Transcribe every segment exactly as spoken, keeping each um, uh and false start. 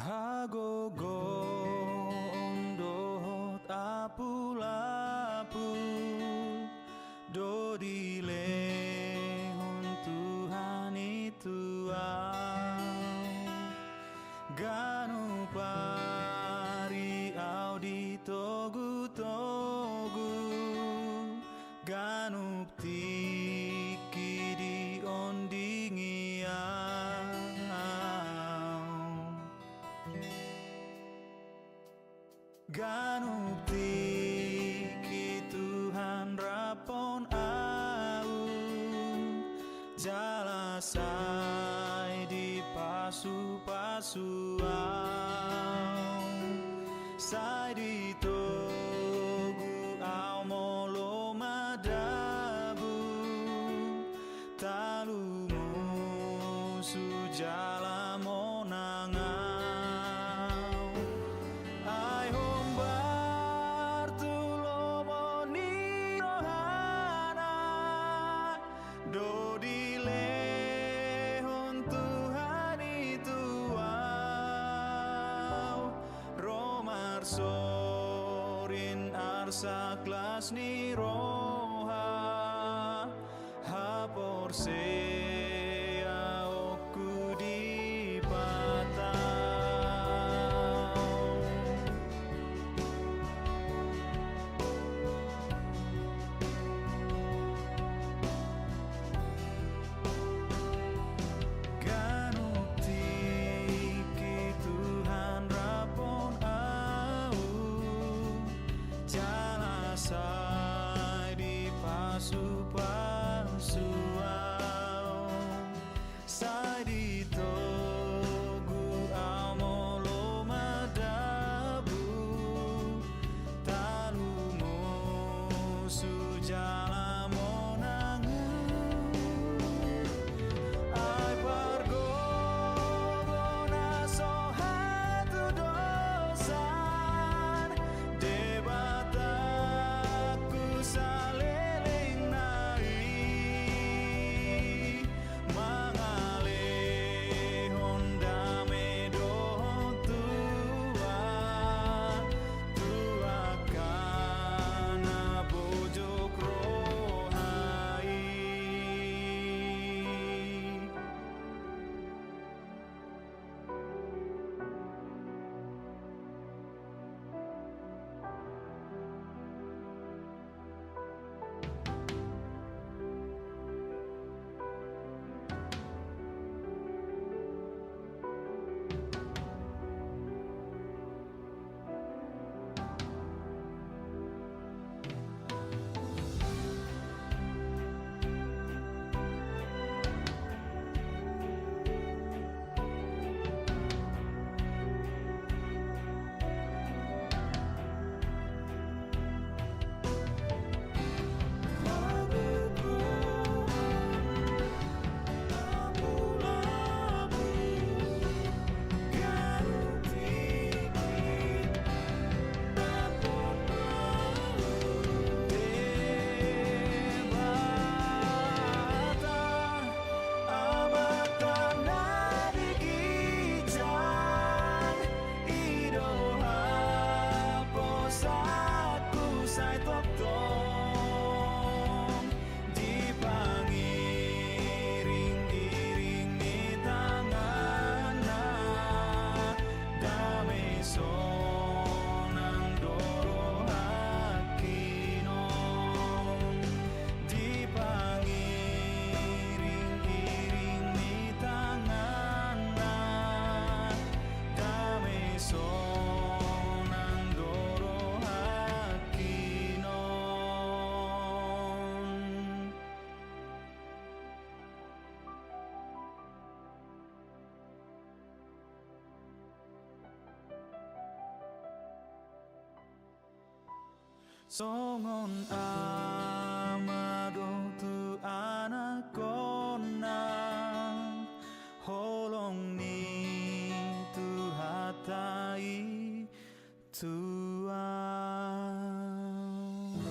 Hagogoon dohot apulapul do dilehon Tuhan i tu ahu. Ganup ari ahu ditogutogu, ganup tingki diondingi ahu. Ganup tingki Tuhan raphon ahu, jala sai dipasupasu ahu. Sai ditogu ahu molo madabu, talumusu jala monang ahu. Ai hombar tu lomo ni rohana do dilehon Tuhan i tu ahu. Ro marsorin arsak las ni roha, haporseaonku di Debata. Ganup tingki Tuhan raphon ahu, jala sai dipasupasu ahu. Sai ditogu ahu molo madabu, talumusu jala monang ahu. Ai pargogo na so hatudosan, Debataku saleleng na i, mangalehon dame dohot tua, tu angka na bojok roha i. Amanta na di ginjang, i do haposanku sai tongtong, dipangiringiring ni tanganna, dame sonang do rohangki on. Dipangiringiring ni tanganna, dame sonang do rohangki on. Songon ama do tu anakkonna, holong ni Tuhanta i tu ahu.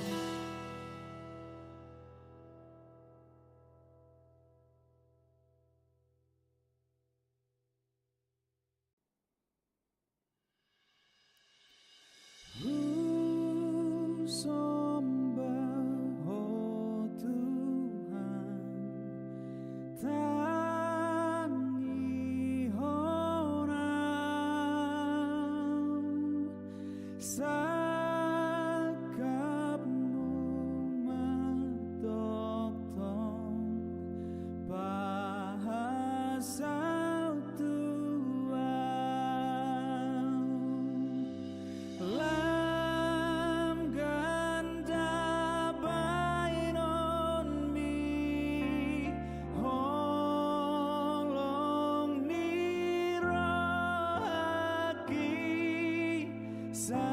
Sangkapmu ma tongtong pasaut tu ahu. Lam ganda baenonmi, holong ni rohangki, sa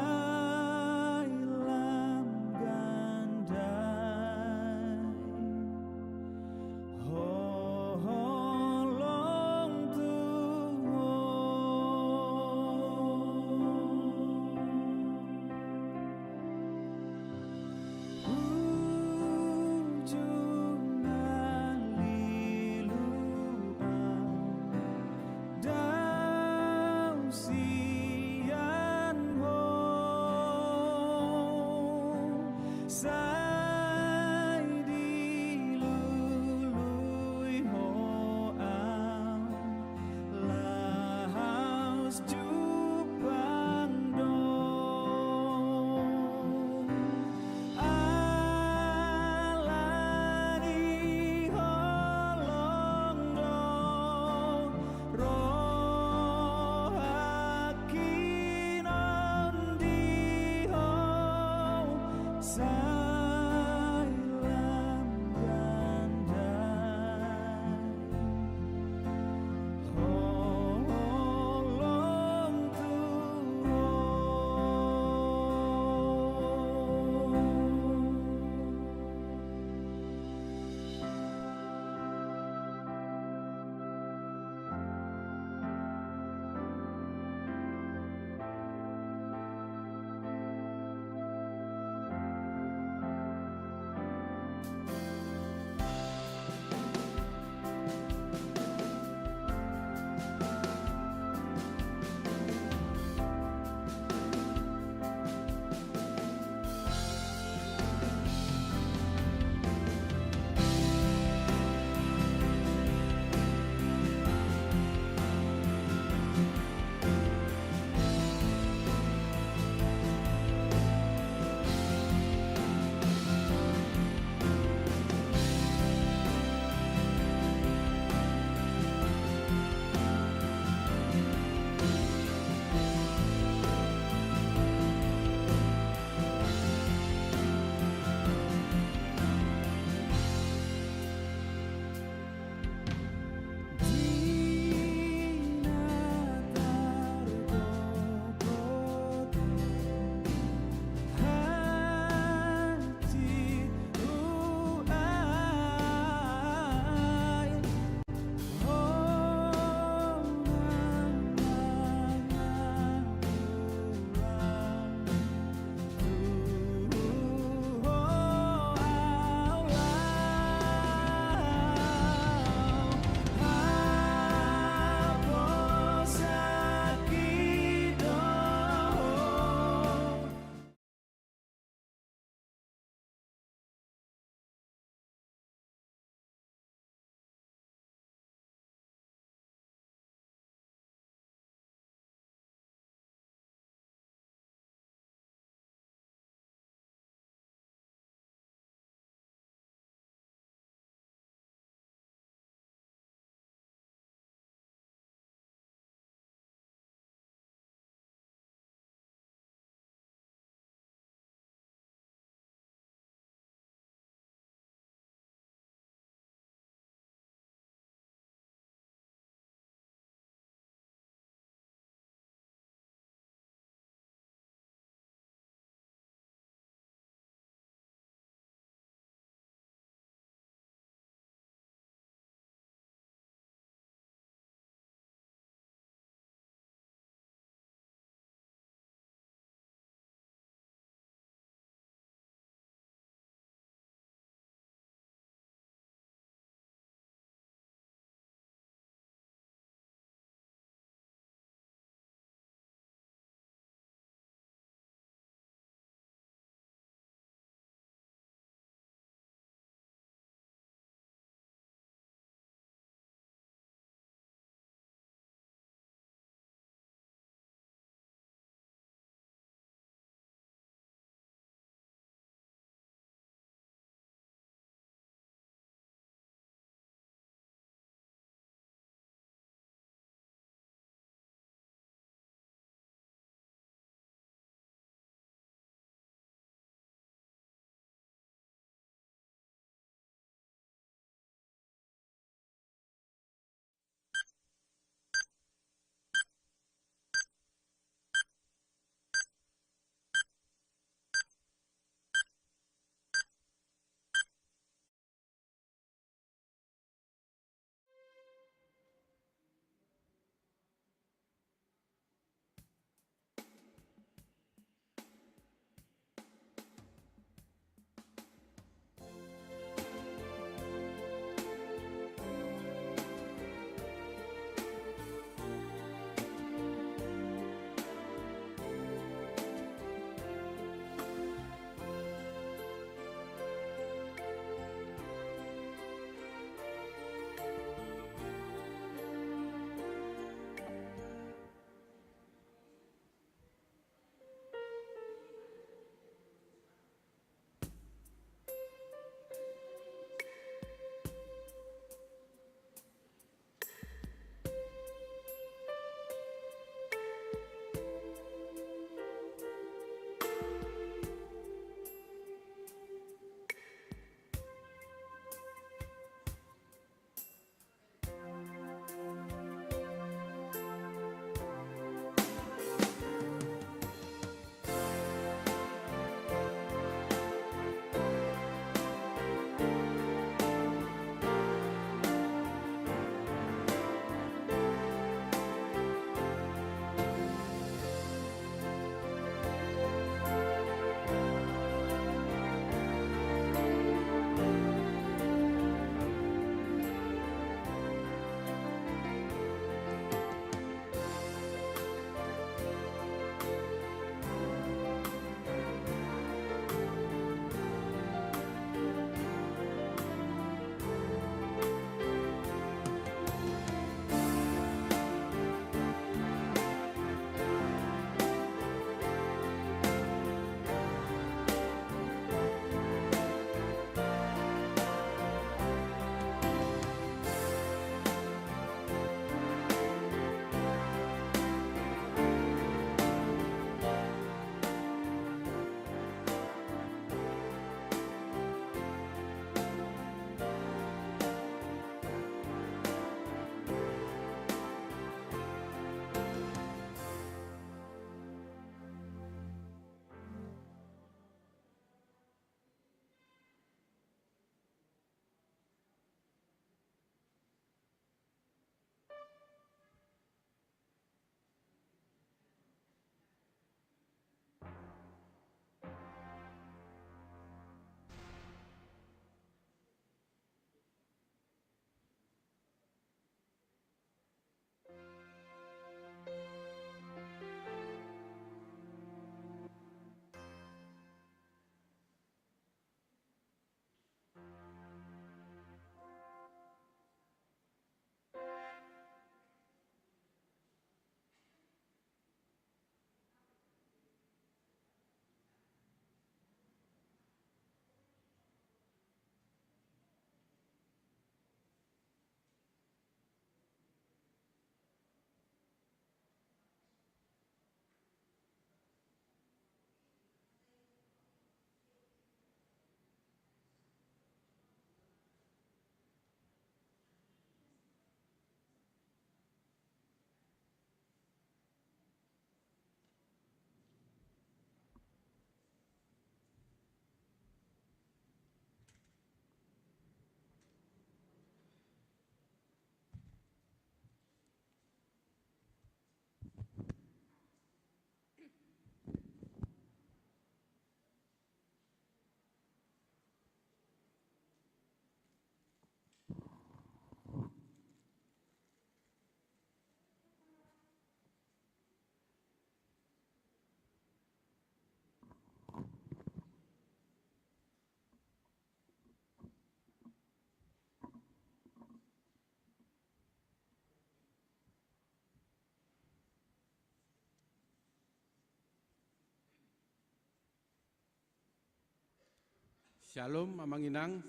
Shalom, Amang Inang.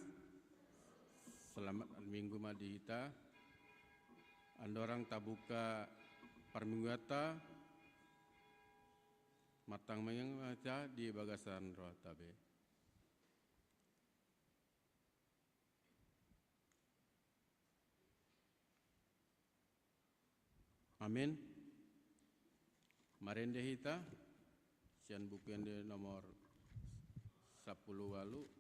Selamat minggu ma di hita. Andorang tabuka parmingguanta, martangiang ma hita di bagasan rohanta be. Amen. Marende hita sian Buku Ende nomor sampulu ualu.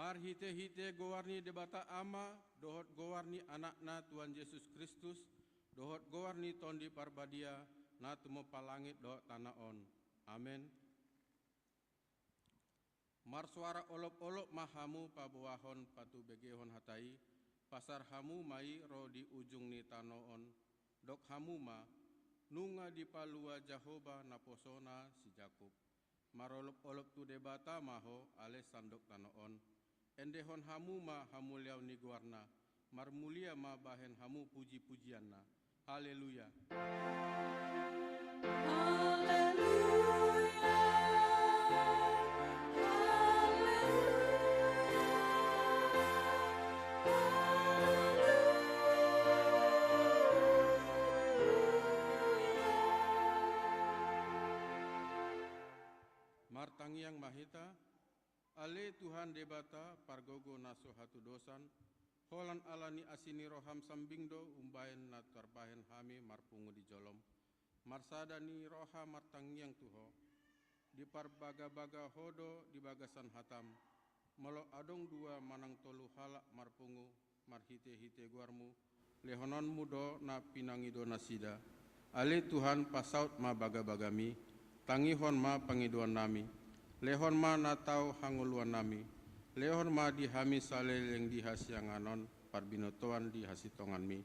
Marhitehite goar ni Debata Ama, dohot goar ni Anakna Tuhan Jesus Kristus, dohot goar ni Tondi Parbadia, na tumompa langit dohot tano on. Amen. Marsoara olopolop ma hamu paboahon patubegehon hata i, pasar hamu ma i ro di ujung ni tano on, dok hamu ma, nunga dipalua Jahowa naposona si Jakub. Marolopolop tu Debata ma ho, ale sandok tano on. Endehon hamu ma hamuliaon ni goarna, marmulia ma bahen hamu pujipujianna. Haleluya. Haleluya. Haleluya. Haleluya. Martangiang ma hita. Ale Tuhan Debata, pargogo na so hatudosan, holan ala ni asi ni roham sambing do umbahen na tarbahen hami marpungu di jolom. Marsada ni roha martangiang tu ho, diparbagabaga ho do di bagasan hatam, molo adong dua manang tolu halak marpungu, marhitehite goarmu, lehononmu do na pinangido nasida. Ale Tuhan, pasaut ma bagabagami, tangihon ma pangidoannami, lehon ma na tau hangoluannami, lehon ma di hami saleleng di hasiangan on parbinotoan di hasintonganmi,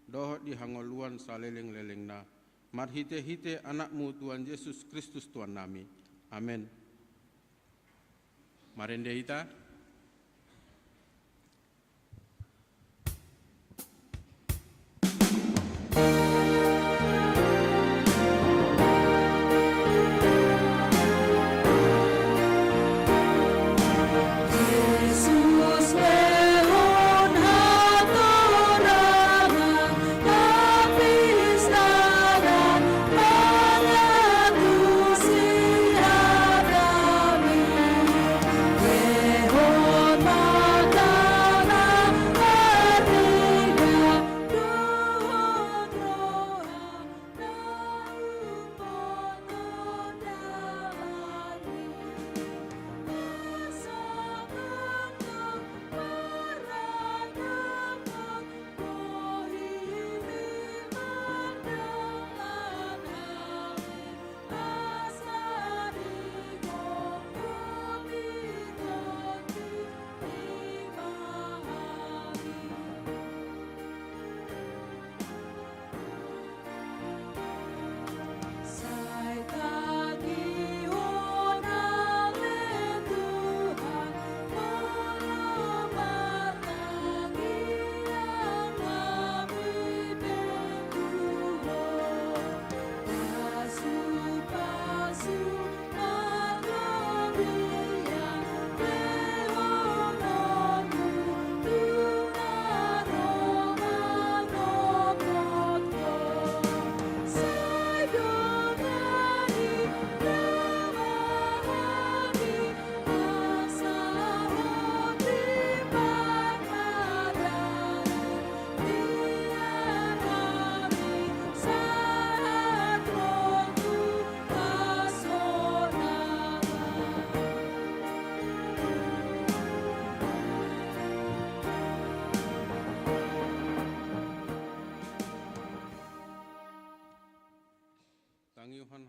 dohot di hangoluan salelenglelengna, marhitehite Anakmu Tuhan Jesus Kristus Tuhannami. Amen. Marende hita.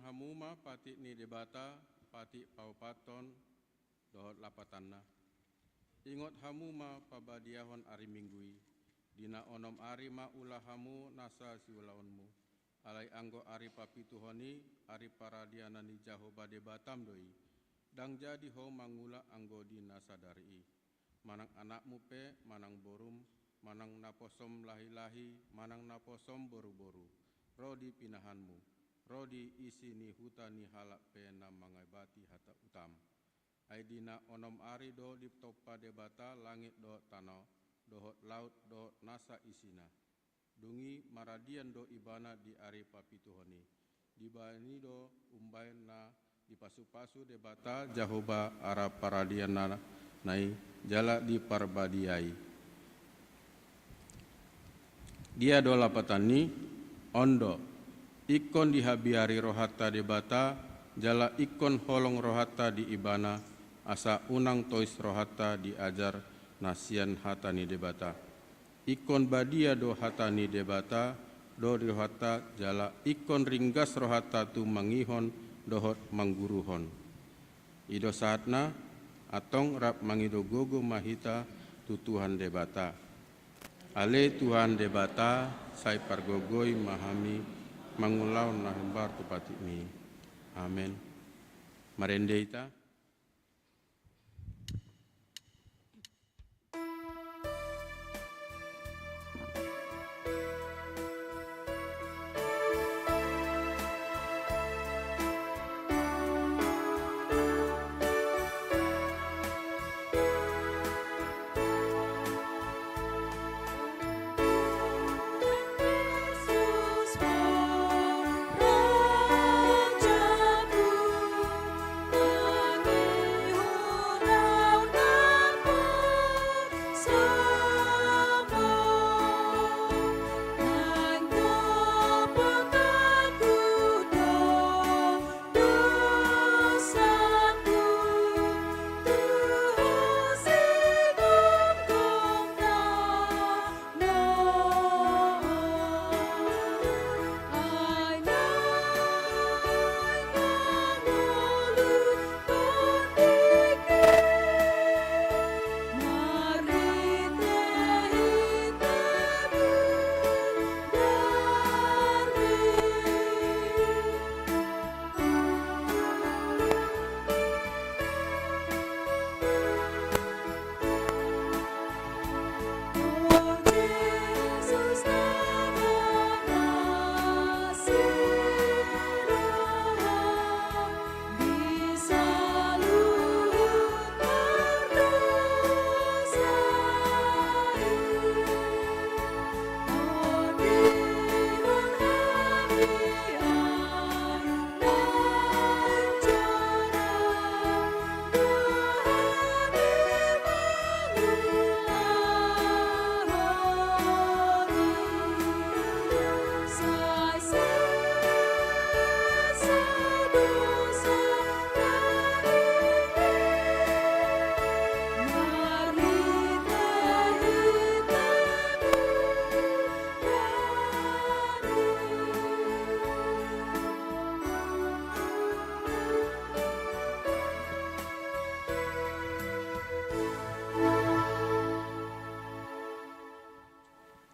Hamu ma patik ni Debata, patik paopathon dohot lapatanna. Ingot hamu ma pabadiahon ari Minggu i, di na onom ari ma ula hamu nasa siulaonmu. Alai anggo ari papituhon i, ari paradianan ni Jahowa Debatam do i. Ndang jadi ho mangula anggo di na sadari i. Manang anakmu pe, manang borum, manang naposom lahi-lahi, manang naposom boru-boru, ro di pinahanmu, ro di isi ni huta ni halak pe na mangebati hata utam. Ai di na onom ari do ditompa Debata langit dohot tano, dohot laut dohot nasa isina. Dung i maradian do Ibana di ari papituhon i. Dibahen i do umbahen na dipasupasu Debata Jahowa ara paradiananna i jala diparbadiai. Dia do lapatan ni? On do, ingkon dihabiari rohanta Debata, jala ingkon holong rohanta di Ibana, asa unang tois rohanta di ajar na sian hata ni Debata. Ingkon badia do hata ni Debata do di rohanta, jala ingkon ringgas rohanta tu mangihon dohot mangguruhon. I do sahatna, antong rap mangido gogo ma hita tu Tuhan Debata. Ale Tuhan Debata, sai pargogoi ma hami mangulahon na hombar tu patikmi. Amen. Marende hita.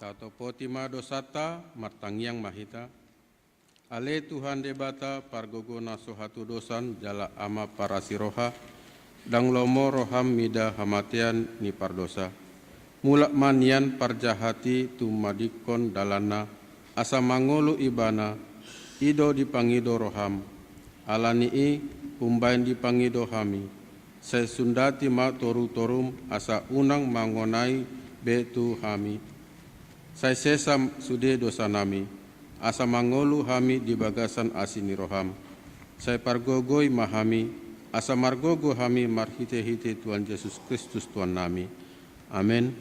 Tatopoti ma dosanta, martangiang ma hita. Ale Tuhan Debata, pargogo na so hatudosan jala Ama parasi roha, ndang lomo roham mida hamatean ni pardosa. Mulak ma nian parjahat i tu madingkon dalanna, asa mangolu ibana, i do dipangido roham. Ala ni i, umbahen dipangido hami, sai sundati ma torutorum asa unang mangonai be tu hami. Sai sesa sude dosanami, asa mangolu hami di bagasan asi ni roham. Sai pargogoi ma hami, asa margogo hami marhitehite Tuhan Jesus Kristus Tuhannami. Amen.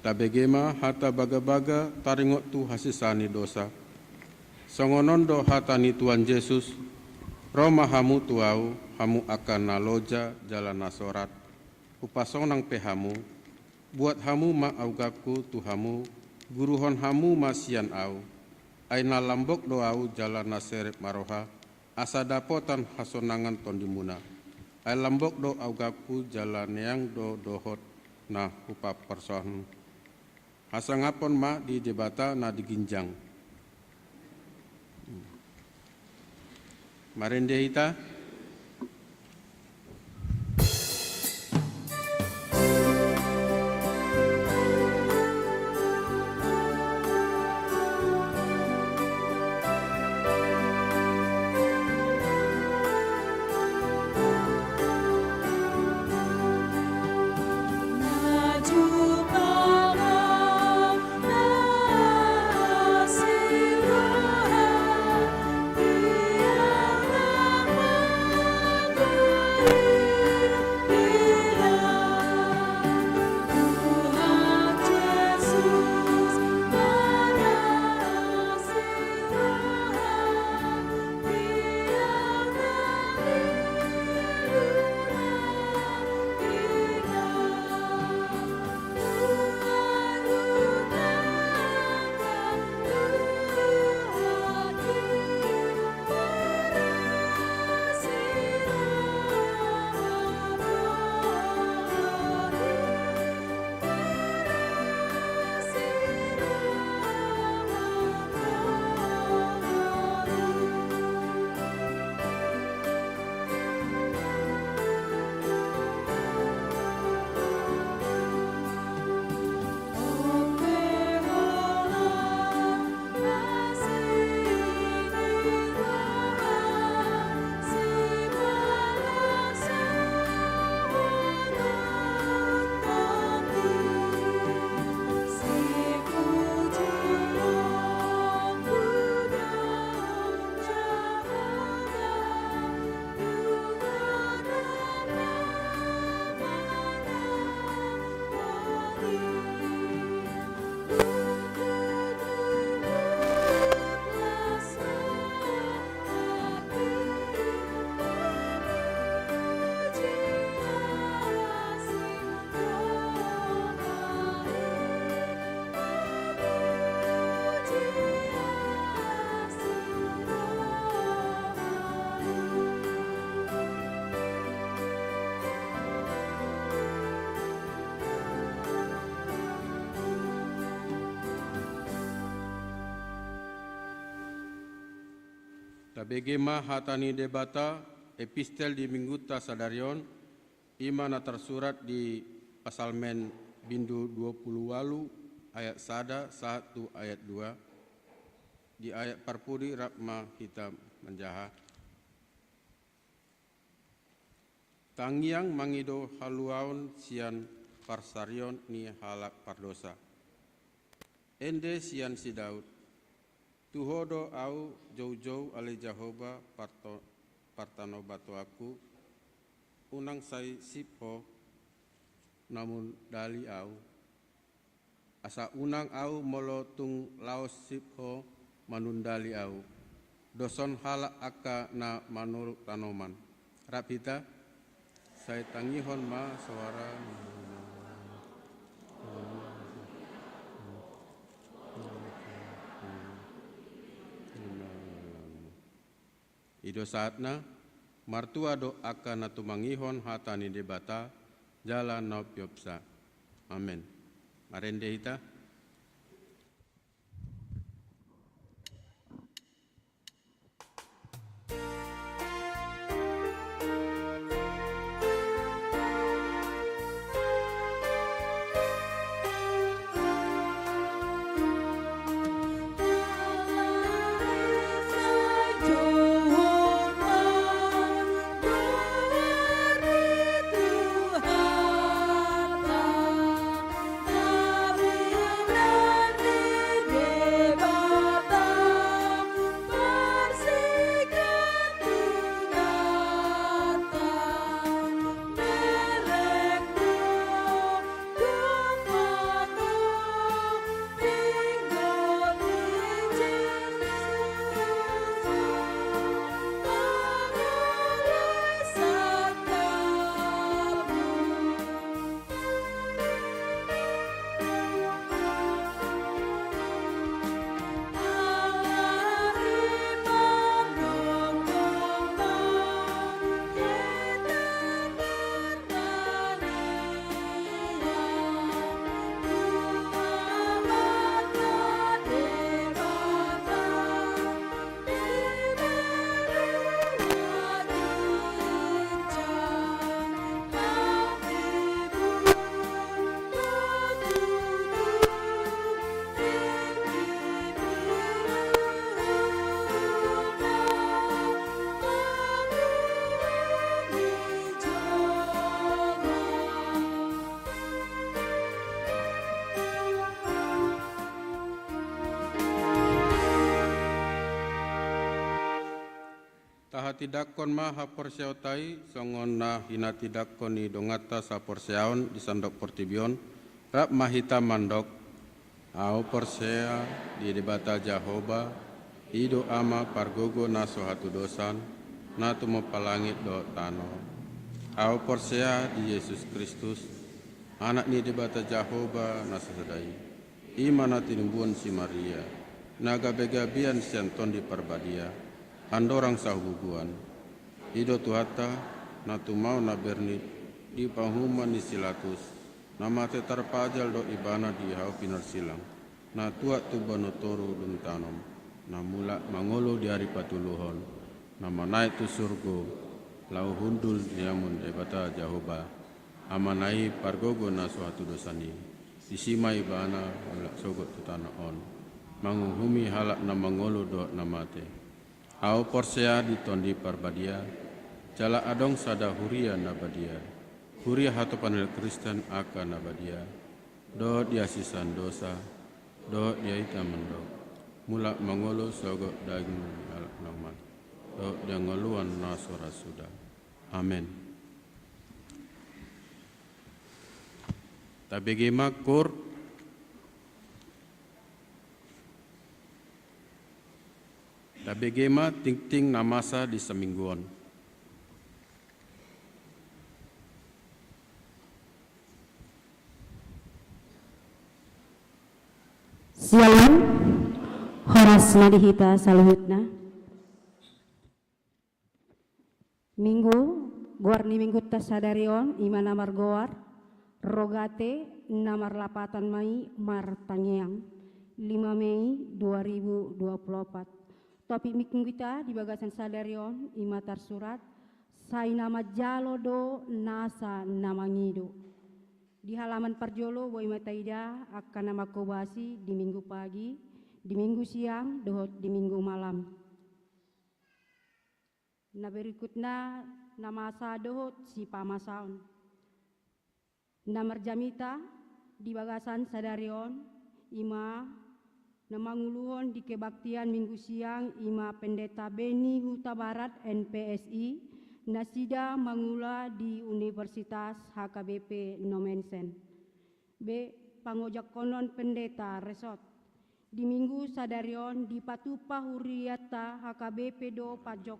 Tabege ma hata bagabaga taringot tu hasesaan ni dosa. Songon on do hata ni Tuhan Jesus, ro ma hamu tu Ahu, hamu angka na loja jala na sorat, hupasonang pe hamu. Buat hamu ma auganku tu hamu, guruhon hamu ma sian Ahu. Ai na lambok do ahu jala na serep ma roha, asa dapotan hasonangan tondimuna. Ai lambok do augangku jala neang do dohot na hupasaorhon. Hasangapon ma di Debata na di ginjang. Marende hita. Tabege ma hata ni Debata, epistel di minggunta sadari on, i ma na tarsurat di Psalmen bindu dua pulu ualu ayat sada sahat tu ayat dua. Di ayat parpudi rap ma hita manjaha. Tangiang mangido haluaon sian parsarion ni halak pardosa. Ende sian si Daud. Tu Ho do ahu joujou ale Jahowa parto-, partanobatoanku. Unang sai sip Ho na mandali ahu. Asa unang ahu molo tung laos sip Ho manundali ahu. Dos on halak angka na manoluk tanoman. Rap hita. Sai tangihon ma soara. I do sahatna, martua do angka na tumangihon hata ni Debata, jala na umpeopsa. Amen. Marende hita. Tindanghon ma haporseaonta i songon na hinatindangkon ni donganta saporseaon di sandok portibi on, rap ma hita mandok: Ahu porsea di Debata Jahowa, i do Ama pargogo na so hatudosan, na tumompa langit dohot tano. Ahu porsea di Jesus Kristus, Anak ni Debata Jahowa na sasada i. I ma na tinumbuhon si Maria, na gabegabean sian Tondi Parbadia, andorang sahububuan. I do Tuhanta, na tumao na bernit di panguhuman ni si Latus, na mate tarpajal do Ibana di hau pinarsilang, na tuat tu banua toru dung tanom, na mulak mangolu di ari patoluhon, na manaek tu surgo, laho hundul di inganan ni Debata Jahowa, Amana i pargogo na so hatudosan i. Disi ma Ibana mulak sogot tu tano on, manguhumi halak na mangolu dohot na mate. Ahu porsea di Tondi Parbadia, jala adong sada huria na badia, huria hatopan ni halak Kristen angka na badia, dohot di hasesaan dosa, dohot di hita mandok: Mulak mangolu sogot daging ni halak na mate, dohot di hangoluan na so ra suda. Amen. Tabege ma, kur. Tabege ma tingting na masa di saminggu on. Syalom. Horas ma di hita saluhutna. Minggu, goar ni minggunta sadari on i ma na margoar Rogate, na marlapatan ma i Martangiang, lima Mei dua ribu dua puluh opat. Topik minggunta di bagasan sadari on i ma tarsurat: Sai na manjalo do nasa na mangido. Di halaman parjolo boi ma taida angka na mangkobasi di Minggu pagi, di Minggu siang dohot di Minggu malam. Na berikutna, na masa dohot sipamasaon. Na marjamita di bagasan sadari on i ma na manguluhon di kebaktian Minggu siang i ma Pendeta Beni Hutabarat, M P S I, nasida mangula di Universitas H K B P Nommensen. B. Pangojakhonon pendeta resort. Di Minggu sadari on dipatupa hurianta H K B P do pajok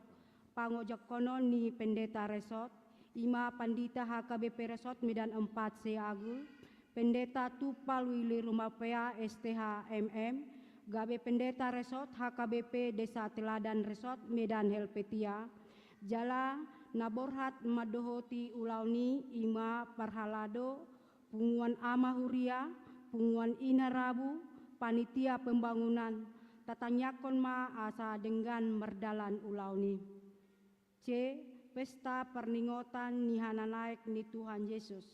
pangojakhonon ni pendeta resort, i ma Pandita H K B P Resort Medan Empat Seagul, Pendeta Tumpal Willy Rumapea, S T H, M M, gabe pendeta resort H K B P Desa Teladan Resort Medan Helvetia, jala na borhat mandohoti ulaon i i ma parhalado, punguan ama huria, punguan ina rabu, panitia pembangunan. Tatangiangkon ma asa denggan mardalan ulaon i. C. Pesta parningotan ni hananaek ni Tuhan Jesus.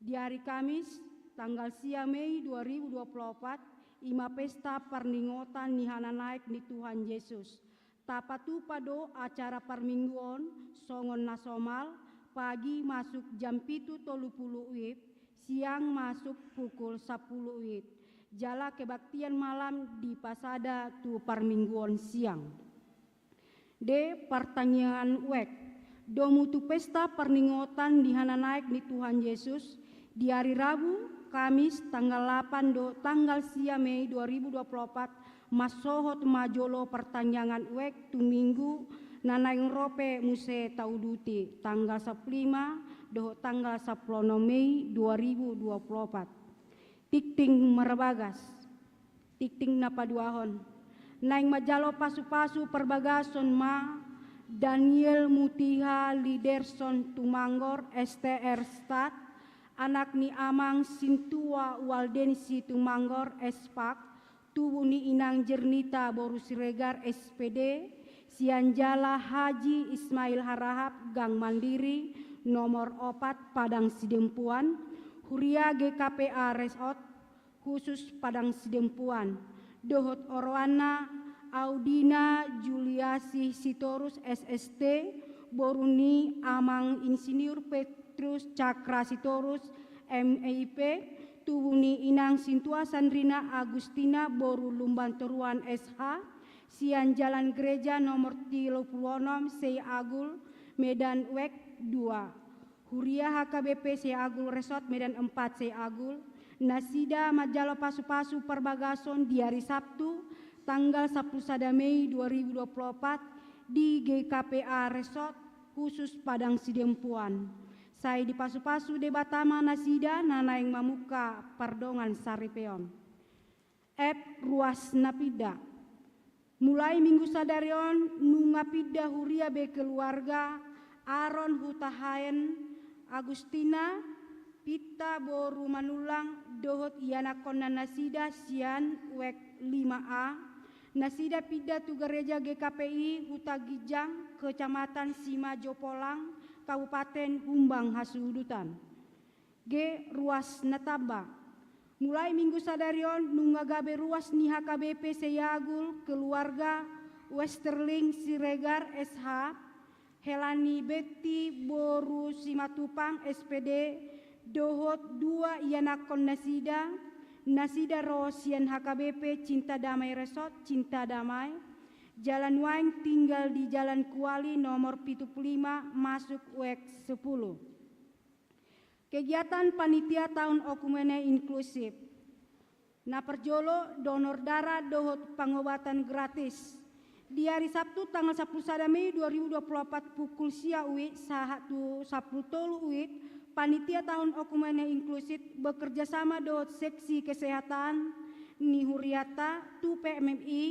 Di ari Kamis, tanggal sia Mei dua ribu dua puluh opat, i ma pesta parningotan ni hananaek ni Tuhan Jesus. Tapatupa do acara parmingguon songon na somal, pagi masuk jam pitu tolu pulu WIB, siang masuk pukul sapulu WIB, jala kebaktian malam dipasada tu parmingguon siang. D. Partangiangan uek. Domu tu pesta parningotan ni hananaek ni Tuhan Jesus, di ari Rabu, Kamis, tanggal lapan dohot tanggal sia Mei dua ribu dua puluh opat, mansohot ma jolo partangiangan uek tu Minggu na naeng ro pe muse tauduti, tanggal sampulu lima dohot tanggal sampulu onom Mei dua ribu dua puluh opat. Tingting marbagas. Tingting na paduahon. Naeng manjalo pasupasu parbagason ma Daniel Mutiha Liderson Tumanggor, S T R Stad, anak ni Amang Sintua Waldensi Tumanggor, S Pak, tubu ni Inang Jernita boru Siregar, S P D, sian jala Haji Ismail Harahap, Gang Mandiri, nomor opat, Padang Sidempuan, huria G K P A Resort, khusus Padang Sidempuan, dohot oroanna Audina Juliasih Sitorus, S S T, boru ni Amang Insinyur Petrus Cakra Sitorus, M I P, tubu ni Inang Sintua Sandrina Agustina boru Lumban Toruan, S H, sian Jalan Gereja nomor tiga puluh enam Seiagul, Medan Wek dua. Huria H K B P Seiagul Resort Medan empat Seiagul, nasida manjalo pasu-pasu parbagason di ari Sabtu, tanggal sampulu sada Mei dua ribu dua puluh opat, di G K P A Resort khusus Padang Sidempuan. Sai dipasu-pasu Debata ma nasida na naeng mamungka pardongansaripeon. F. Ruas na pinda. Mulai minggu sadari on nunga pinda huria be keluarga Aron Hutahaen, Agustina, Pitta boru Manullang dohot ianakkonna nasida sian Wek lima A, nasida pinda tu Gereja G K P I Huta Ginjang, Kecamatan Simajo Polang, Kabupaten Humbang Hasudutan. G. Ruas na tamba. Mulai minggu sadari on nunga gabe ruas ni H K B P Seiagul keluarga Westerling Siregar S H, hela ni Betti boru Simatupang S P D, dohot dua ianakkon nasida, nasida ro sian H K B P Cinta Damai Resort Cinta Damai, jala nuaeng tinggal di Jalan Kuali nomor pitu puluh lima masuk Wek sepuluh. Kegiatan panitia taon okumene inklusif. Na parjolo, donor darah dohot pangobatan gratis. Di ari Sabtu tanggal sampulu sada Mei dua ribu dua puluh opat pukul sia uit sahat tu sampulu tolu uit, panitia taon okumene inklusif bekerja sama dohot seksi kesehatan ni huriata tu P M M I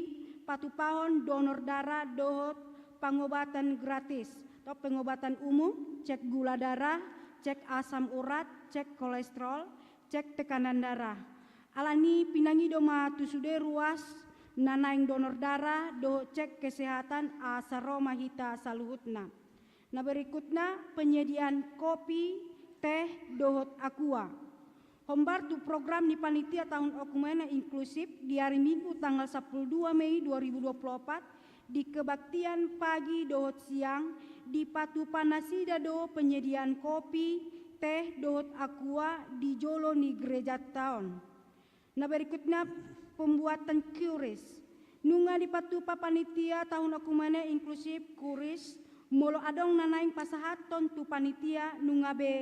patupahon donor darah dohot pangobatan gratis, atau pengobatan umum, cek gula darah, cek asam urat, cek kolesterol, cek tekanan darah. Alani pinangido ma tu sude ruas na naeng donor darah dohot cek kesehatan asa ro ma hita saluhutna. Na berikutna, penyediaan kopi, teh, dohot aqua. Hombar tu program ni panitia taon okumene inklusif di ari Minggu tanggal sampulu dua Mei dua ribu dua puluh opat, di kebaktian pagi dohot siang, dipatupa nasida do penyediaan kopi, teh, dohot aqua di jolo ni gereja taon. Na berikutna, pembuatan kuris. Nunga dipatupa panitia taon okumene inklusif kuris, molo adong na naeng pasahathon tu panitia nunga be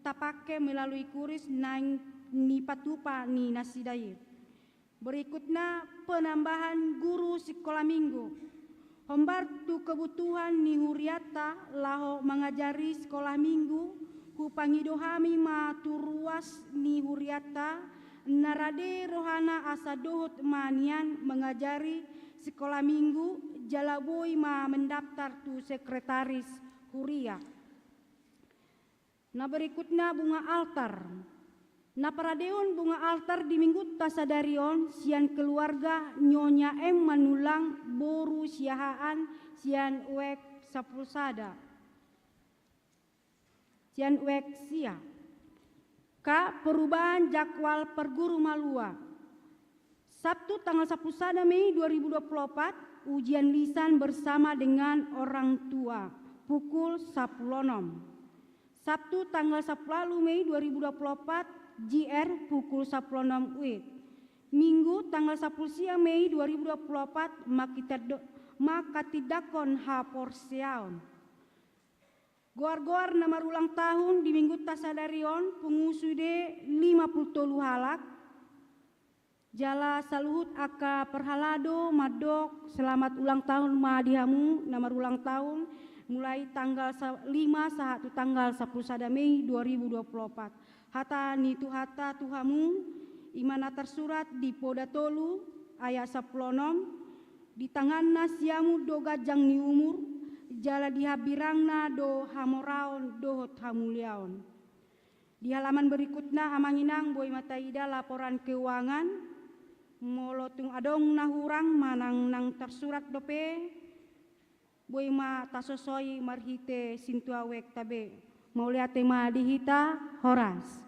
tapake melalui kuris naeng nipatupa ni nasida i. Berikutna, penambahan guru sikola minggu. Hombar tu kebutuhan ni huriata laho mangajari sikola minggu, hupangido hami ma tu ruas ni huriata na rade rohana asa dohot ma nian mangajari sikola minggu, jala boi ma mendaftar tu sekretaris huria. Na berikutna, bunga altar. Na paradehon bunga altar di minggunta sadari on sian keluarga Nyonya M Manullang boru Siahaan sian Wek sampulu sada. Sian Wek sia. Ka, perubahan jadwal perguru malua. Sabtu tanggal sampulu sada Mei dua ribu dua puluh opat, ujian lisan bersama dengan orang tua, pukul sampulu onom. Sabtu tanggal sampulu ualu Mei dua ribu dua puluh opat, J R, pukul sampulu onom wit. Minggu tanggal sampulu sia Mei dua ribu dua puluh opat, makitado-, makatindangkon haporseaon. Goar-goar na marulang tahun di minggunta sadari on, pungu sude lima puluh tolu halak. Jala saluhut angka parhalado mandok selamat ulang tahun ma di hamu na marulang tahun, mulai tanggal sa-, lima sahat tu tanggal sampulu sada Mei dua ribu dua puluh opat. Hata ni Tuhanta tu hamu, i ma na tarsurat di Poda tolu ayat sampulu onom, di tanganna siamun do ganjang ni umur, jala di hambirangna do hamoraon dohot hamuliaon. Di halaman berikutna, Amang Inang, boi ma taida laporan keuangan, molo tung adong na hurang manang na tarsurat dope, boi ma tasosoi marhite sintua wekta be. Mauliate ma di hita, horas.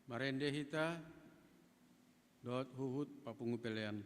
Marende hita dohot huhut papungu pelean.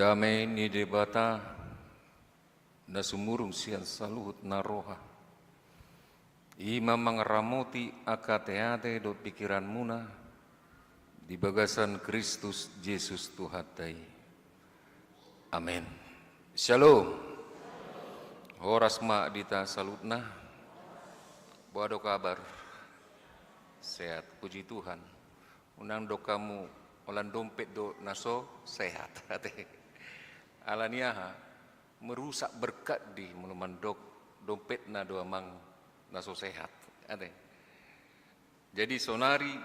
Dame ni Debata, na sumurung sian saluhut na roha, i ma mangaramoti angka ateate dohot pingkiranmuna di bagasan Kristus Jesus Tuhanta i. Amen. Syalom. Horas ma di hita saluhutna. Boha do kabar? Sehat, puji Tuhan. Unang dok hamu, holan dompet do na so sehat, ate. Ala ni aha? Merusak berkat di molo mandok dompetna do amang na so sehat, ate. Jadi sonari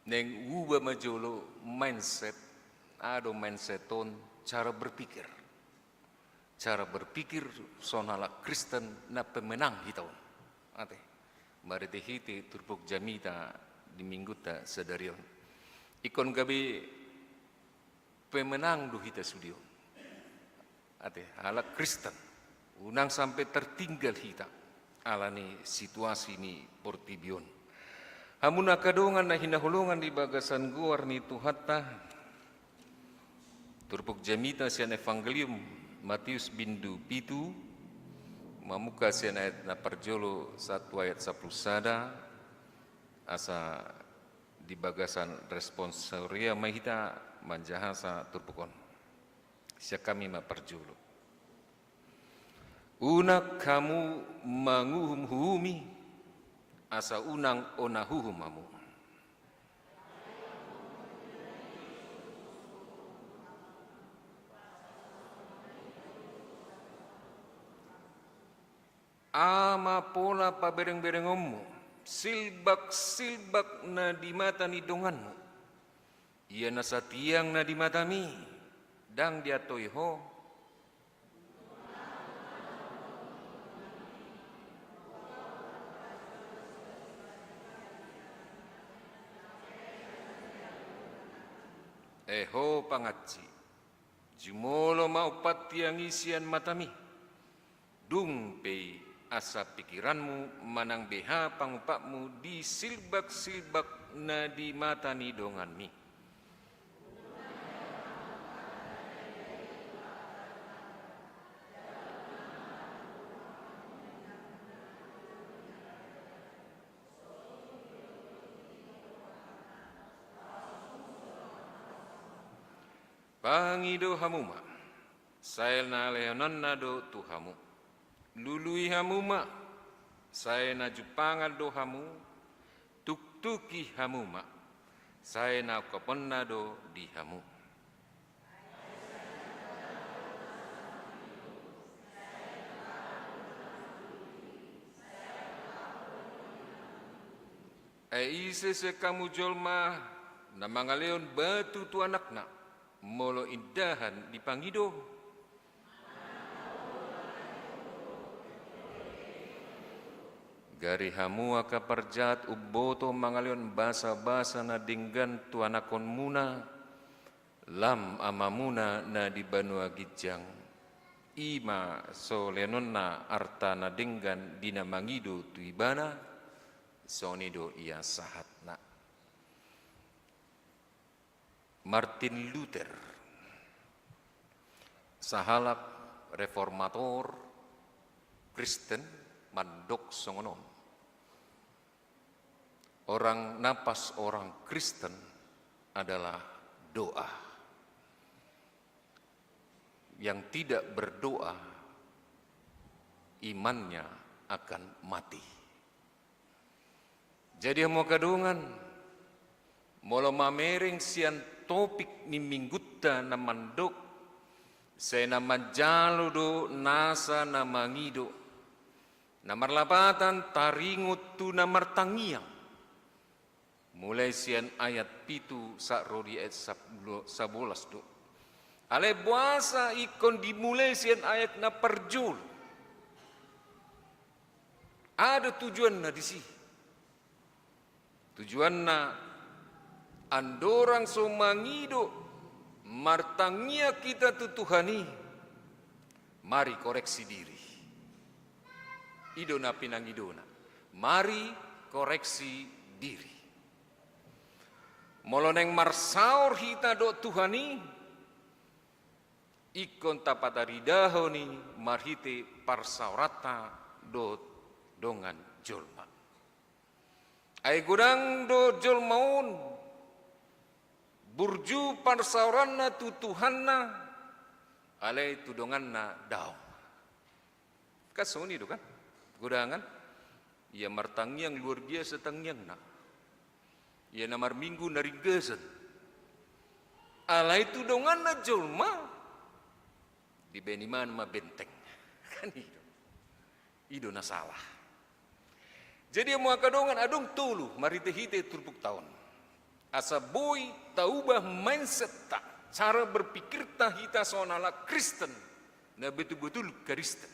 naeng huba ma jolo mindset, aha do mindset on, cara berpikir. Cara berpikir songon halak Kristen na pemenang hita on. Ate. Marhite-hite turpuk jamita di minggunta sadari on. Ingkon gabe pemenang do hita sude on. Ate, halak Kristen. Unang sampe tertinggal hita ala ni situasi ni portibi on. Hamu angka dongan na hinaholongan di bagasan goar ni Tuhanta, turpuk jamita sian Evangelium Matius bindu pitu, mamungka sian ayat na parjolo sahat tu ayat sampulu sada, asa di bagasan responsoria ma hita manjahasa turpuk on. Sian hami ma parjolo. Unang hamu manguhum-uhumi, asa unang hona uhum hamu. Aha ma pola pabereng-berengonmu silbak-silbak na di mata ni donganmu, ia na satiang na di matami, ndang diantoi ho? E ho pangansi, jumolo ma umpat tiang i sian matami, dung pe i asa pingkiranmu manang beha pangupatmu di silbak-silbak na di mata ni donganmi. Pangido hamu ma, sai na lehononna do tu hamu. Lului hamu ma, sai na jumpangan do hamu. Tuktuki hamu ma, sai na ungkaponna do di hamu. Ai ise sian hamu jolma na mangalehon batu tu anakna, molo indahan dipangido? Gari hamu angka parjahat umboto mangalehon basa-basa na denggan tu anakhonmuna, lam Amamuna na di banua ginjang, i ma so lehononna arta na denggan di na mangido tu Ibana, songon i do ia sahatna. Martin Luther, sahalak reformator Kristen, mandok songon on: orang napas orang Kristen adalah doa. Yang tidak berdoa, imannya akan mati. Jadi, hamu angka dongan, molo mamereng sian topik ni minggunta na mandok, sai na manjalo do nasa na mangido, na marlapatan taringot tu na martangiang. Mulai sian ayat pitu sahat ro di ayat sabolas do. Alai boasa ingkon dimulai sian ayat na parjolo? Aha do tujuanna disi? Tujuanna, andorang so mangido, martangiang hita tu Tuhan i, mari koreksi diri. I do na pinangidona. Mari koreksi diri. Molo naeng marsaor hita dohot Tuhan i, ingkon tapataridahon i marhite parsaoranta dohot dongan jolma. Ai godang do jolma on burju parsaoranna tu Tuhanna, alai tu donganna daong. Kan songon i do kan? Godang kan? Ia martangiang luar biasa tangiangna. Ia na marminggu na ringgasan. Alai tu donganna jolma dibaen ibana ma benteng. Kan i do. I do na sala. Jadi, amu angka dongan, adong tolu marhitehite turpukta on. Asa boi tauba mindsetka, cara berpikirta hita songon halak Kristen, na betul-betul Kristen.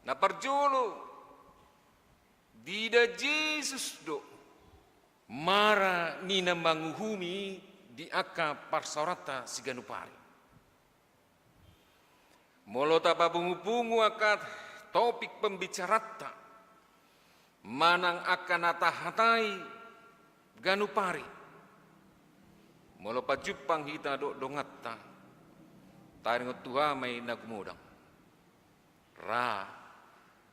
Na parjolo, diida Jesus do mara ni na manguhumi i di angka parsaoranta siganup ari. Molo tapapungu-pungu angka topik pembicaranta manang angka na tahatai ganup ari, molo pajumpang hita dohot donganta, taringot tu aha ma i na gumodang? Ra,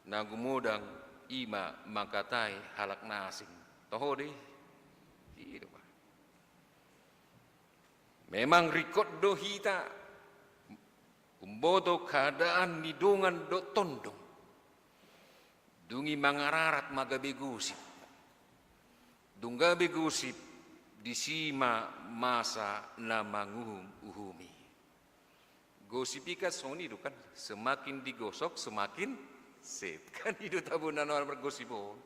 na gumodang i ma mangkatai halak na asing. Toho do i? I do, Pak. Memang ringkot do hita umboto keadaan ni dongan dohot tondong. Dung i mangararat ma gabe gosip. Dung gabe gosip, disi ma masa na manguhum-uhumi. Gosip i kan songon i do kan, semakin digosok semakin sep. Kan i do tabo na margosip on.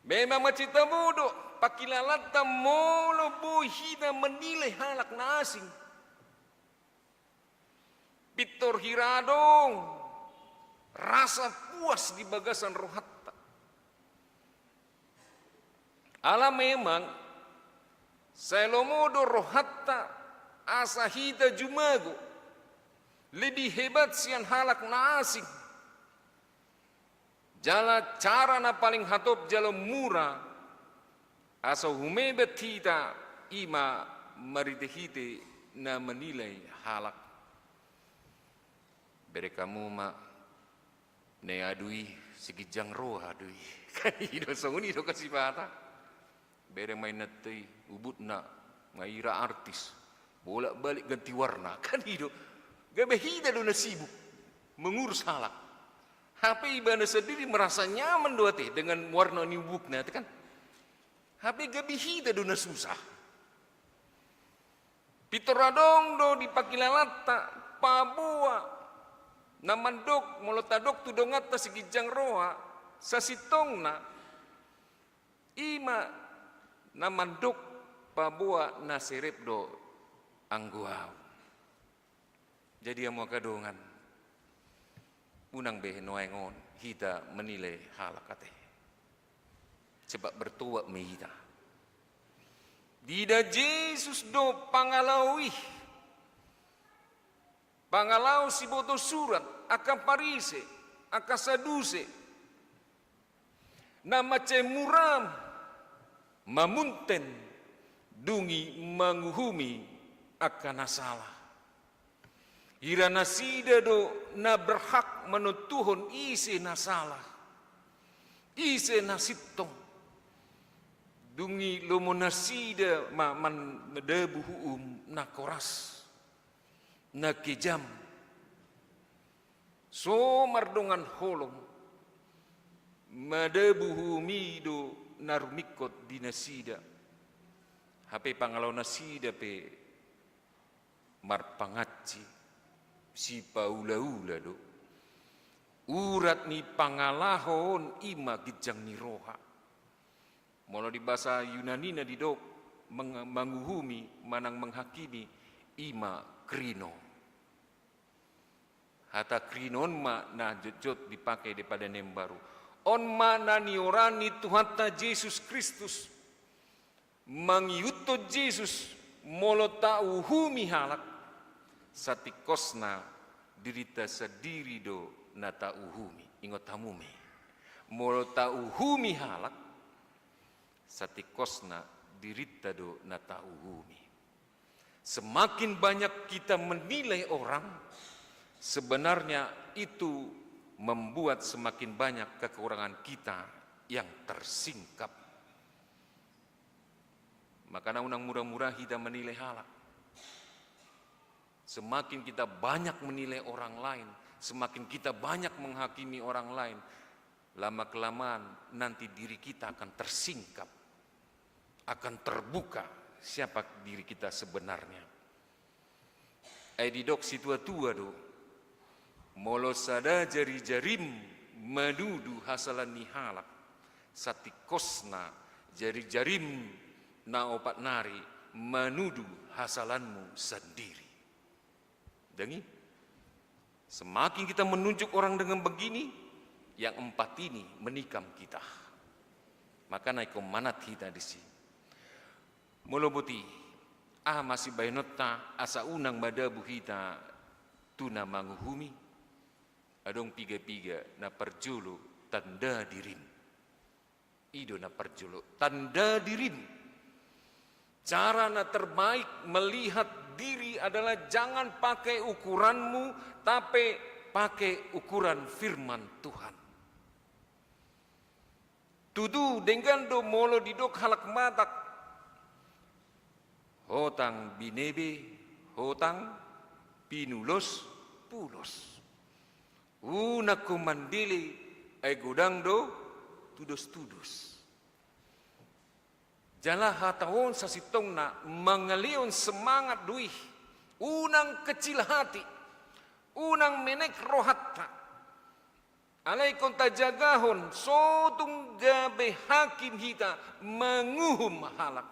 Memang mansai tabo do pangkilalanta molo boi hita menilai halak na asing. Pintor hira adong rasa puas di bagasan rohanta. Ala memang sai lomo do rohanta asa hita jumago lebih hebat sian halak na asing. Jala cara na paling hatop jala mura asa humebat hita i ma marhite-hite na menilai halak. Bereng hamu ma, na adu i siginjang roha do i. Kan i do, songon i do kan sipata. Bereng ma inanta i, ubutna, nga ira artis, bolak-balik ganti warna. Kan i do. Gabe hita do na sibuk mengurus halak. Hape ibana sendiri merasa nyaman do ate dengan warna ni ubukna ate kan. Hape gabe hita do na susah. Pintor adong do di pangkilalanta paboa na mandok, molo tadok tu donganta siginjang roha, sasintongna i ma na mandok paboa na serep do anggo ahu. Jadi amu angka dongan, unang be nuaeng on hita menilai halak ate. Cepat bertobat ma hita. Diida Jesus do pangalaho i. Pangalaho siboto surat, angka Parise, angka Saduse. Na mansai mura mamunten dung i manguhumi angka na sala. Hira nasida do na berhak manontuhon ise na sala, ise na sintong. Dung i lomo nasida ma-, man-, madabu uhum na koras, na kejam. So mardongan holong, madabu uhum i do na rumingkot di nasida. Hape pangalaho nasida pe marpangansi, sipaula-ula do. Urat ni pangalaho on i ma ginjang ni roha. Molo di bahasa Yunanina didok meng-, manguhumi manang menghakimi, i ma krino. Hata krino on ma na jotjot dipake di Padan Imbaru. On ma na nioraan ni Tuhanta Jesus Kristus. Mangihuthon Jesus, molo tauhumi halak, satingkosna dirinta sandiri do na tauhumi. Ingot hamu ma i. Molo tauhumi halak, satingkosna dirinta do na tauhumi. Semakin banyak kita menilai orang, sebenarnya itu membuat semakin banyak kekurangan kita yang tersingkap. Makana unang mura-mura hita menilai halak. Semakin kita banyak menilai orang lain, semakin kita banyak menghakimi orang lain, lama-kelamaan nanti diri kita akan tersingkap, akan terbuka siapa diri kita sebenarnya. Ai didok situa-tua do, molo sada jari-jarim manudu hasalahan ni halak, satingkosna jari-jarim na opat nari manudu hasalahanmu sandiri. Dang i? Semakin kita menunjuk orang dengan begini, yang empat ini menikam kita. Makana ingkon manat hita disi. Molo boti, aha ma sibahenonta asa unang madabu hita tu na manguhumi? Adong piga-piga. Na parjolo, tanda dirim. I do na parjolo, tanda dirim. Cara na terbaik melihat diri adalah jangan pakai ukuranmu, tapi pakai ukuran firman Tuhan. Tutu, denggan do molo didok halak Batak, hotang binebe, hotang pinulos-pulos. Unang ho mandele, ai godang do tudos-tudos. Jala hata on sasintongna mangalehon semangat do i. Unang kecil hati, unang menek rohanta. Alai ingkon tajagahon, so tung gabe hakim hita manguhum halak.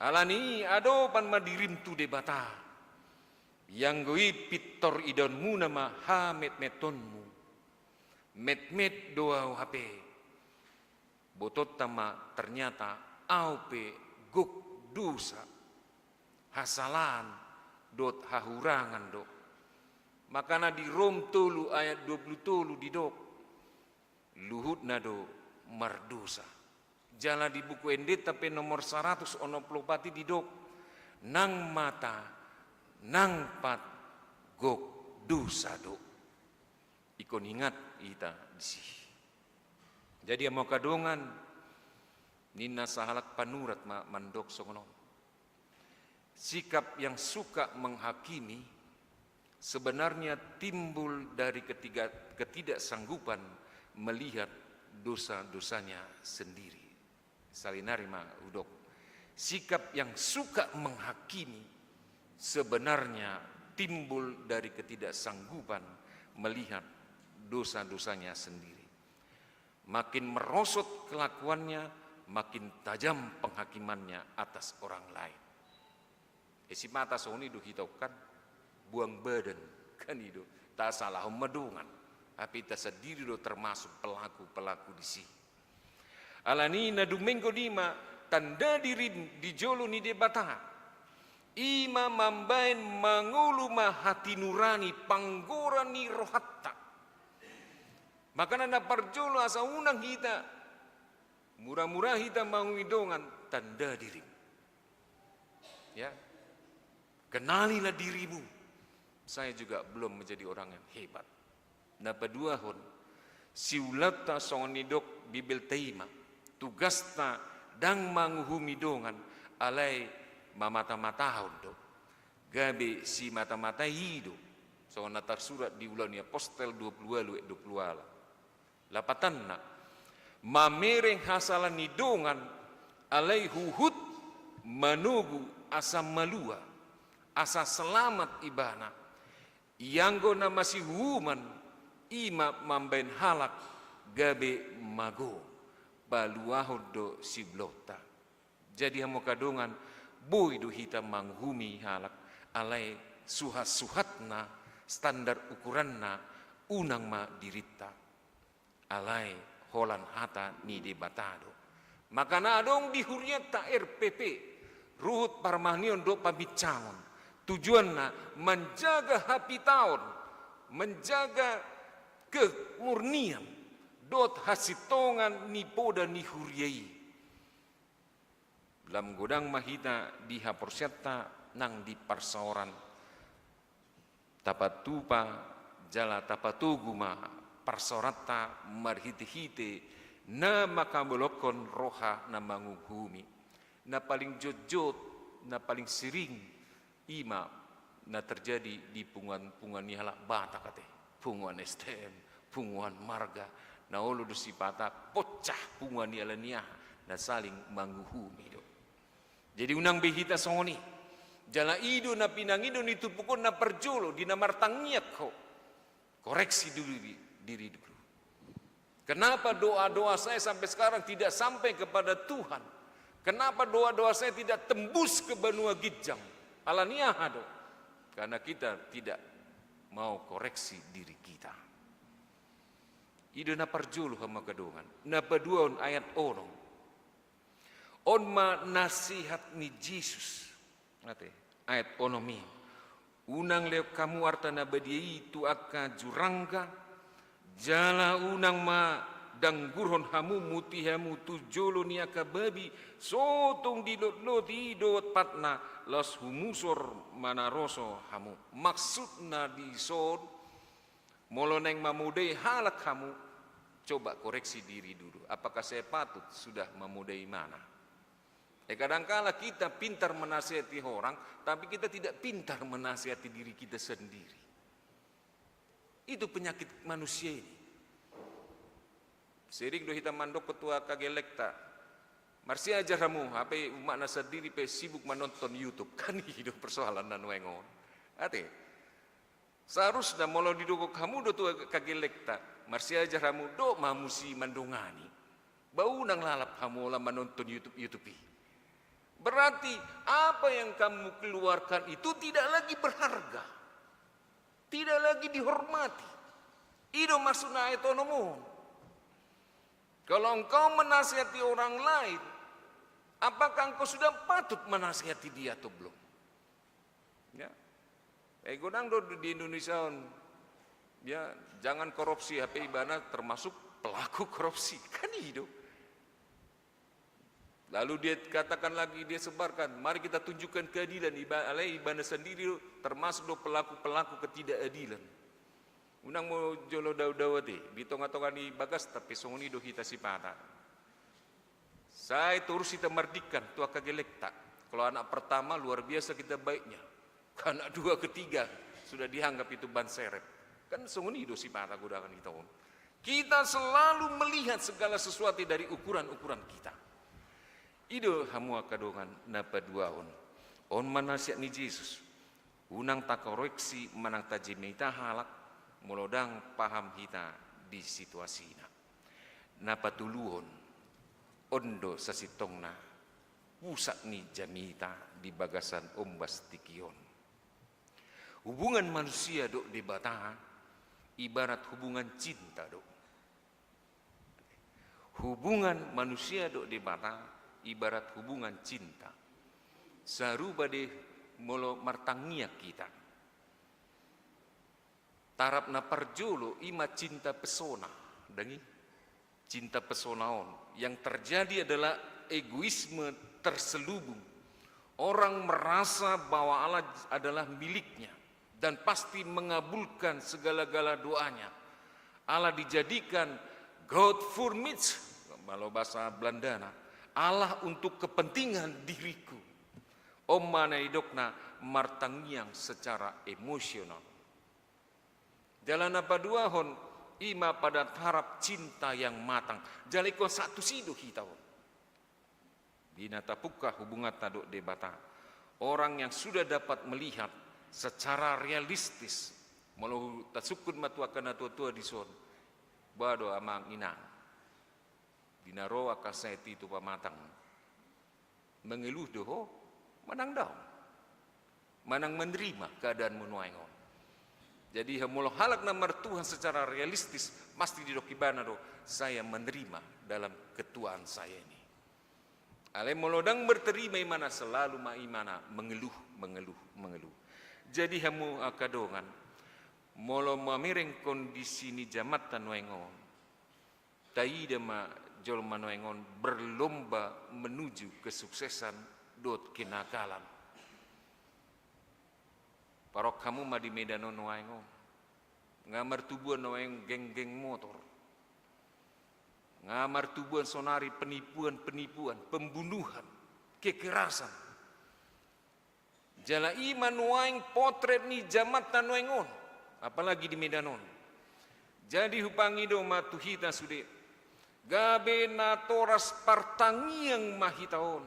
Alani i adopan ma dirim tu Debata. Ianggo i pintor idaonmuna ma hametmetonmu. Metmet do ahu hape. Botonta ma ternyata ahu pe gok dosa. Hasalahan dohot hahurangan do. Makana di Rom tolu ayat dua pulu tolu didok, luhutna do mardosa. Jala di Buku Endenta pe nomor saratus onom pulu opat i didok, nang mata, nang pat gok dosa do. Ingkon ingat hita disi. Jadi hamu angka dongan, ninna sahalak panurat ma mandok songon on. Sikap yang suka menghakimi sebenarnya timbul dari ketiga-, ketidaksanggupan melihat dosa-dosanya sendiri. Salinari ma hudok. Sikap yang suka menghakimi sebenarnya timbul dari ketidaksanggupan melihat dosa-dosanya sendiri. Makin merosot kelakuannya, makin tajam penghakimannya atas orang lain. Isi mata songon i do hita on kan, buang badan kan i do. Tasalahon ma dongan, tapi hita sandiri do termasuk pelaku-pelaku disi. Alani i na dumenggo i ma tanda dirim di jolo ni Debata. I ma mambaen mangolu ma hati nurani, panggora ni rohanta. Makana na parjolo asa unang hita mura-mura hita manguhumi dongan, tanda dirim. Ya. Kenalilah dirimu. Saya juga belum menjadi orang yang hebat. Na paduahon, siulaonta songon nidok Bibelta i ma, tugasta ndang manguhumi dongan, alai mamata-mataon do. Gabe simata-matai i do. Songon na tarsurat di Ulaon ni Apostel dua pulu ualu ayat dua pulu ualu. Lapatanna, mamereng hasala ni dongan, alai huhut manogu asa malua, asa selamat ibana. Ianggo na masiuhuman, i ma mambaen halak gabe mago, paluahon do siulaonta. Jadi hamu angka dongan, boi do hita manguhumi halak, alai suhat-suhatna, standar ukuranna, unang ma dirinta. Alai holan hata ni Debata do. Makana adong di hurianta R P P, ruhut parmahanion dohot pabincangon. Tujuanna manjaga hapitaon, manjaga kemurnian, dohot hasintongan ni poda ni huria i. Lam godang ma hita di haporseaonta nang di parsaoran. Tapatupa jala tapatogu ma parsaoranta marhitehite na manghaholonghon roha na manguhumi. Na paling jotjot, na paling sering, i ma na terjadi di punguan-punguan ni halak Batak ate. Punguan S T M, punguan marga, na olo do sipata pocah punguan i ala ni aha, na saling manguhumi do. Jadi unang be hita songon i. Jala i do na pinangido ni turpuk on na parjolo di na martangiang ho. Koreksi dulu di-, diri dulu. Kenapa doa-doa saya sampai sekarang tidak sampai kepada Tuhan? Kenapa doa-doa saya tidak tembus ke banua ginjang? Ala ni aha do? Karena kita tidak mau koreksi diri kita. I do na parjolo hamu angka dongan. Na paduahon ayat onom. On ma nasihat ni Jesus. Ate, ayat onom i. Unang lehon hamu arta na badia i tu angka jurangga, jala unang ma danggurhon hamu, muti hamu tu jolo ni angka babi, so tung dilotloti dohot patna, laos humusor manaroso hamu. Maksudna dison, molo naeng mamodai halak hamu, coba koreksi diri dulu. Apakah saya patut sudah mamodai imana? Eh, kadangkala kita pintar menasihati orang, tapi kita tidak pintar menasihati diri kita sendiri. Itu penyakit manusia ini. Sering do hita mandok ketua kagelekta. Marsiajar hamu, hape umakna sandiri pe sibuk menonton YouTube. Kan i do persoalan na nuaeng on. Ate. Seharusna molo didok hamu do tu kagelekta, marsiajar hamu, dok ma hamu si mandongani. Ba unang lalap hamu ola manonton YouTube, YouTube i. Berarti apa yang kamu keluarkan itu tidak lagi berharga. Tidak lagi dihormati. I do maksudna ayat onom on. Kalau engkau menasihati orang lain, apakah engkau sudah patut menasihati dia atau belum? Ya. Eh, godang do di Indonesia on. Ya, jangan korupsi, hape ibana termasuk pelaku korupsi. Kan i do. Lalu dia katakan lagi, dia sebarkan, mari kita tunjukkan keadilan. Iba-, alai ibana sandiri do termasuk do pelaku-pelaku ketidakadilan. Unang molo jolo dao-dao ate, di tonga-tonga ni bagasta pe songon i do hita sipata. Sai torus hita mardingkan tu angka gelekta. Kalau anak pertama luar biasa kita baiknya. Anak dua, ketiga sudah dianggap itu ban serep. Kan songon i do sipata godangan hita on. Kita selalu melihat segala sesuatu dari ukuran-ukuran kita. I do hamu angka dongan na paduahon. On ma nasihat ni Jesus. Unang takoreksi manang tajemita halak, molo ndang paham hita di situasina. Na patoluhon, on do sasintongna pusat ni jamita di bagasan ombas tingki on. Hubungan manusia dohot Debata ibarat hubungan cinta do. Hubungan manusia dohot Debata ibarat hubungan cinta. Sarupa do molo martangiang hita. Tarap na parjolo i ma cinta pesona, ndang i? Cinta pesona on. Yang terjadi adalah egoisme terselubung. Orang merasa bahwa Allah adalah miliknya dan pasti mengabulkan segala-gala doanya. Allah dijadikan Gott für mich, kalau bahasa Belandana, Allah untuk kepentingan diriku. On ma na nidokna martangiang secara emosional. Jala na paduahon, i ma pada tarap cinta yang matang. Jala ingkon sahat tusi do hita on. Di na tapungka hubunganta dohot Debata. Orang yang sudah dapat melihat secara realistis. Molo tasungkun ma tu angka na tua-tua dison. Ba do amang inang. Di na ro angka sahat i tu pamatang. Mengeluh do ho, manang daong. Manang menerima keadaanmu nuaeng on. Jadi, molo halak na martuhan secara realistis, pasti didok ibana do, saya menerima dalam ketuaan saya ini. Alai molo ndang menerima ibana, selalu ma ibana mengeluh, mengeluh, mengeluh. Jadi hamu angka dongan, molo mamereng kondisi ni jamanta nuaeng on, taida ma jolma nuaeng on berlomba menuju kesuksesan dohot kenakalan. Parok hamu ma di Medan on nuaeng on. Nga martubuan nuaeng geng-geng motor. Nga martubuan sonari penipuan-penipuan, pembunuhan, kekerasan. Jala i ma nuaeng potret ni jamanta nuaeng on, apalagi di Medan on. Jadi hupangido ma tu hita sude, gabe natoras partangiang ma hita on,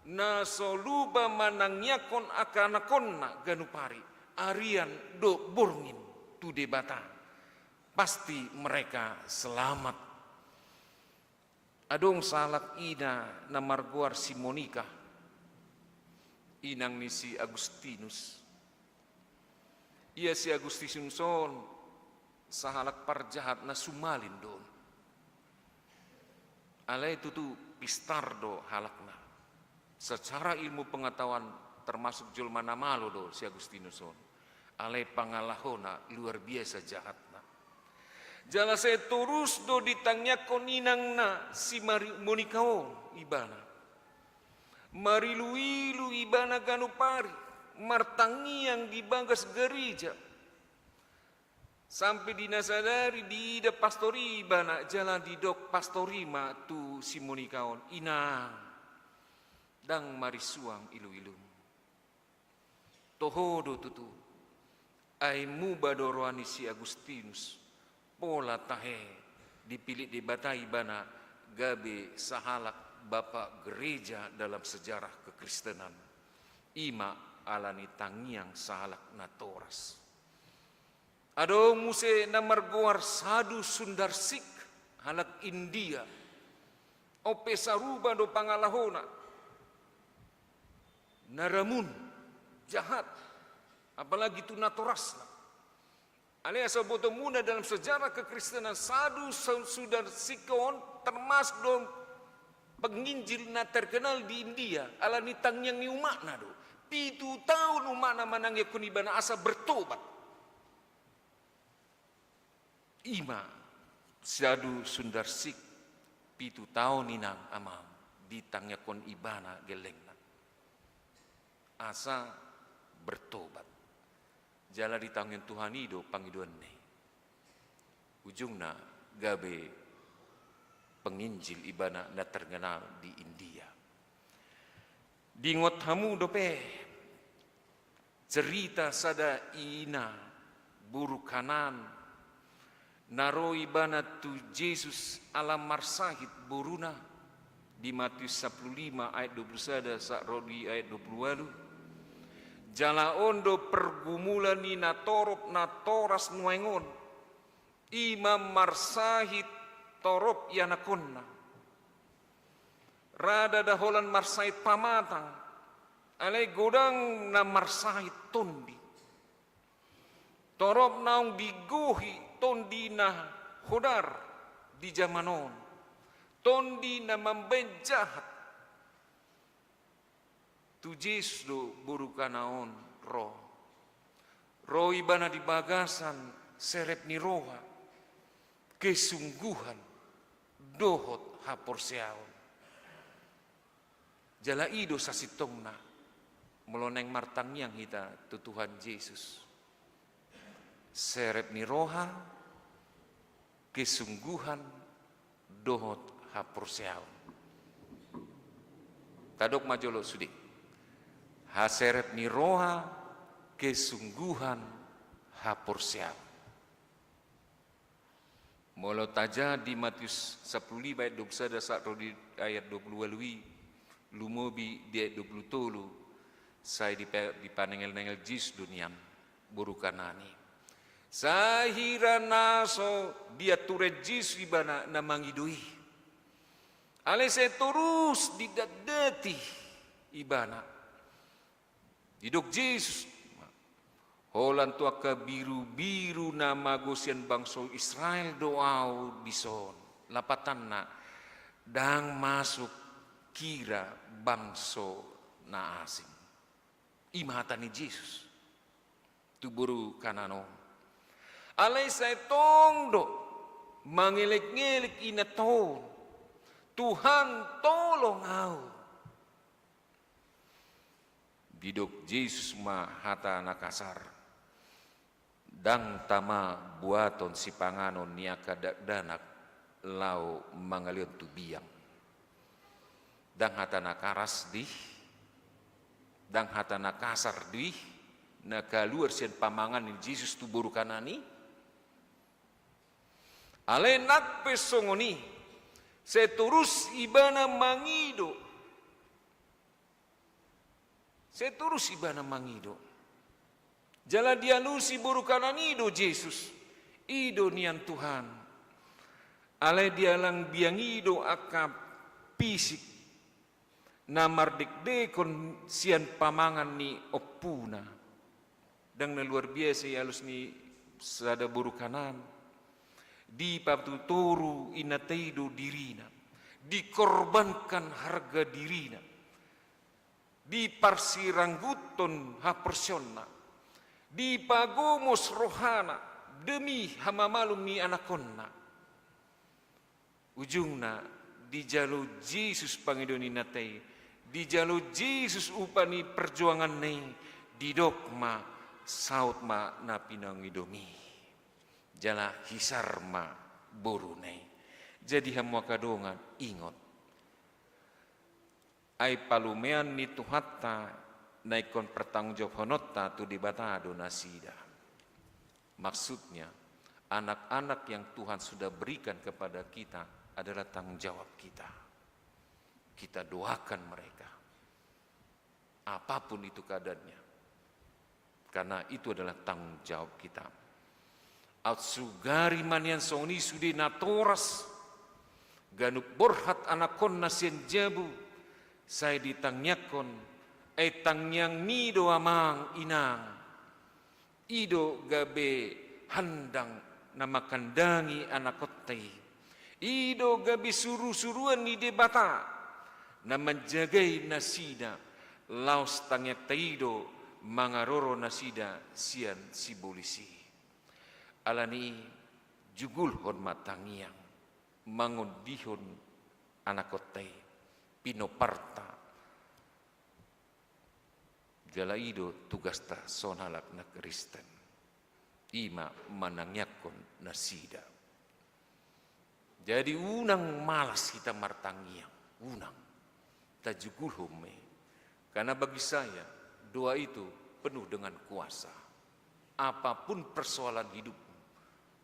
na so lupa manangiangkon angka anakonna ganup ari, arian dohot borngin tu Debata. Pasti mereka selamat. Adong sahalak ina na margoar si Monika, inang ni si Agustinus. Ia si Agustinus on sahalak parjahat na sumalin do on. Alai tutu pistar do halakna. Secara ilmu pengetahuan termasuk jolma na malo do si Agustinus on. Alai pangalahona luar biasa jahatna. Jala sai torus do ditangiangkon inangna si Mari-, Monika on ibana. Marilu-ilu ibana ganup ari, martangiang di bagas gareja. Sampe di na sadari diida pastor i ibana, jala didok pastor i ma tu si Monika on, "Inang, ndang marisuang ilu-ilum. Toho do tutu, ai muba do roha ni si Agustinus, pola tahe dipillit Debata ibana gabe sahalak bapa gereja dalam sejarah kekristenan. I ma ala ni tangiang sahalak natoras." Adong muse na margoar Sadhu Sundar Singh, halak India. On pe sarupa do pangalahona. Na ramun, jahat, apalagi tu natorasna. Alai asa botoonmuna dalam sejarah kekristenan, Sadhu Su-, Sundar Singh on termasuk do penginjil na terkenal di India, ala ni tangiang ni umatna do. Pitu taon umatna manangiangkon ibana asa bertobat. I ma Sadhu Sundar Singh, pitu taon inang amang ditangiangkon ibana gellengna asa bertobat. Jala ditangiang Tuhan i do pangidoanna i. Ujungna gabe penginjil ibana na terkenal di India. Diingot hamu dope cerita sada ina boru Kanaan, na ro ibana tu Jesus ala marsahit boruna, di Matius sampulu lima ayat dua pulu sada sahat ro di ayat dua pulu ualu. Jala on do pergumulan ni natorop natoras nuaeng on, i ma marsahit torop ianakhonna. Rada da holan marsahit pamatang, alai godang na marsahit tondi. Torop naung digohi tondi na hodar di jaman on, tondi na mambaen jahat. Tu Jesus do boru Kanaan on ro. Ro ibana di bagasan serep ni roha, kesungguhan, dohot haporseaon. Jala i do sasintongna, molo naeng martangiang hita tu Tuhan Jesus. Serep ni roha, kesungguhan, dohot haporseaon. Tadok ma jolo sude. Haserep ni roha, kesungguhan, haporseaon. Molo tajaha di Matius sampulu lima ayat dua pulu sada sahat ro di ayat dua pulu ualu i, lumobi di ayat dua pulu tolu, sai dipa-, dipanengel-nengel Jesus do nian boru Kanaan i. Sai hira na so diaturhon Jesus ibana na mangido i, alai sai torus didatdati ibana. Didok Jesus, "Holan tu angka birubiru na mago sian bangso Israel do ahu dison." Lapatanna, "Ndang masuk hira bangso na asing." I ma hata ni Jesus tu boru Kanaan on. Alai sai tong do mangelek-ngelek inanta on. Tuhan, tolong ahu. Didok Jesus ma hata na kasar: Ndang tama buaton sipanganon ni angka dakdanak laho mangalehon tu biang. Ndang hata na karas do i, ndang hata na kasar do i na kaluar sian pamangan ni Jesus tu boru Kanaan i. Alai nang pe songon i, sai torus ibana mangido. Sai torus ibana mangido. Jala dialusi boru Kanaan i do Jesus: I do nian, Tuhan. Alai dialang biang i do angka pisik na mardekdekon sian pamangan ni ompuna. Ndang na luar biasa i alus ni sada boru Kanaan. Dipatutoru inanta i do dirina, dikorbankan harga dirina, diparsirangguthon haporseaonna, dipagomos rohana demi hamamalum ni anakkonna. Ujungna, dijalo Jesus pangidoan ni inanta i, dijalo Jesus upa ni perjuanganna i, didok ma: Saut ma na pinangidom i. Jala hisar ma boruna i. Jadi hamu angka dongan, ingot. Ai palumean ni Tuhanta na ingkon pertanggungjawabhononta tu Debata do nasida. Maksudnya, anak-anak yang Tuhan sudah berikan kepada kita adalah tanggung jawab kita. Kita doakan mereka. Apapun itu keadaannya. Karena itu adalah tanggung jawab kita. Aut sugari ma nian songon i sude natoras, ganup borhat anakkonna sian jabu, sai ditangiangkon, ai tangiangmi do amang inang. I do gabe handang na mangkandangi anakkonta i. I do gabe surusuruan ni Debata na manjagai nasida, laos tangiangta i do mangaroro nasida sian sibolis i. Alani i jugulhon ma tangiang, mangondihon anakkonta i, pinoparta. Jala i do tugasta songon halak na Kristen. I ma manangiangkon nasida. Jadi unang malas hita martangiang, unang. Tajugulhon ma i. Karena bagi saya, doa itu penuh dengan kuasa. Apapun persoalan hidupmu,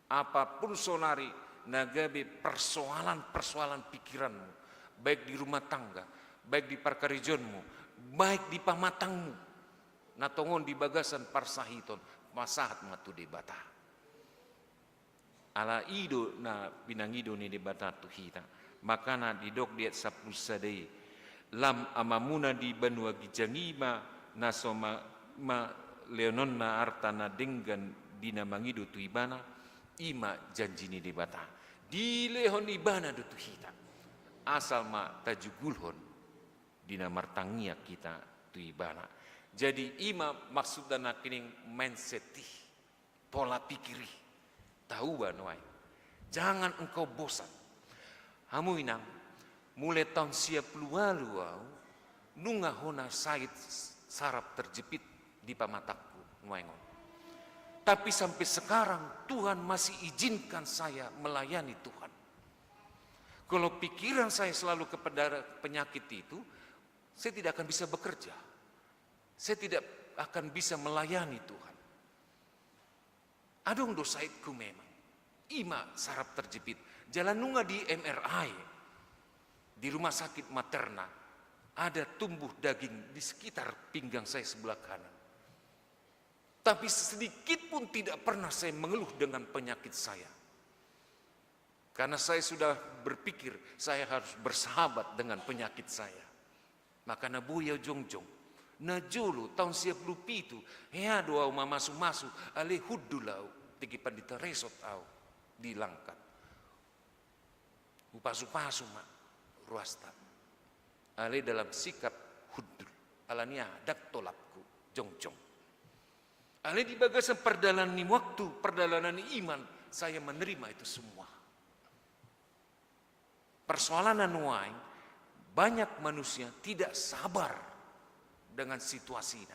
apapun saonari na gabe persoalan-persoalan pikiranmu, baik di rumah tangga, baik di parkarejoanmu, baik di pamatangmu, na tongon di bagasan parsahiton, pasahat ma tu Debata. Ala i do na pinangido ni Debata tu hita. Makana didok di ayat sampulu sada i: Lam Amamuna di banua ginjang i ma na so ma-, malehononna arta na denggan di na mangido tu Ibana. I ma janji ni Debata. Dilehon Ibana do tu hita. Asal ma tajugulhon di na martangiang hita tu Ibana. Jadi i ma maksudna nangkining mindset i. Pola pikir i. Tahuba nuaeng. Jangan engkau bosan. Hamu inang, mulai taon sia pulu ualu au, nunga hona sait saraf terjepit di pamatangku nuaeng on. Tapi sampai sekarang Tuhan masih izinkan saya melayani Tuhan. Kalau pikiran saya selalu kepada penyakit itu, saya tidak akan bisa bekerja. Saya tidak akan bisa melayani Tuhan. Adong do saitku memang. I ma saraf terjepit. Jala nunga di M R I. Di rumah sakit Materna. Ada tumbuh daging di sekitar pinggang saya sebelah kanan. Tapi sedikit pun tidak pernah saya mengeluh dengan penyakit saya. Karena saya sudah berpikir, saya harus bersahabat dengan penyakit saya. Makana boi au jongjong. Najolo, taon sia pulu pitu, hea do au mamasumasu, alai hundul au, tingki pandita resort au di Langkat. Hupasupasu ma ruasta. Alai dalam sikap hundul. Alani aha? Ndang tolapku jongjong. Alai di bagasan pardalanan ni waktu, pardalanan ni iman, saya menerima itu semua. Persoalan na nuaeng, banyak manusia tidak sabar dengan situasina.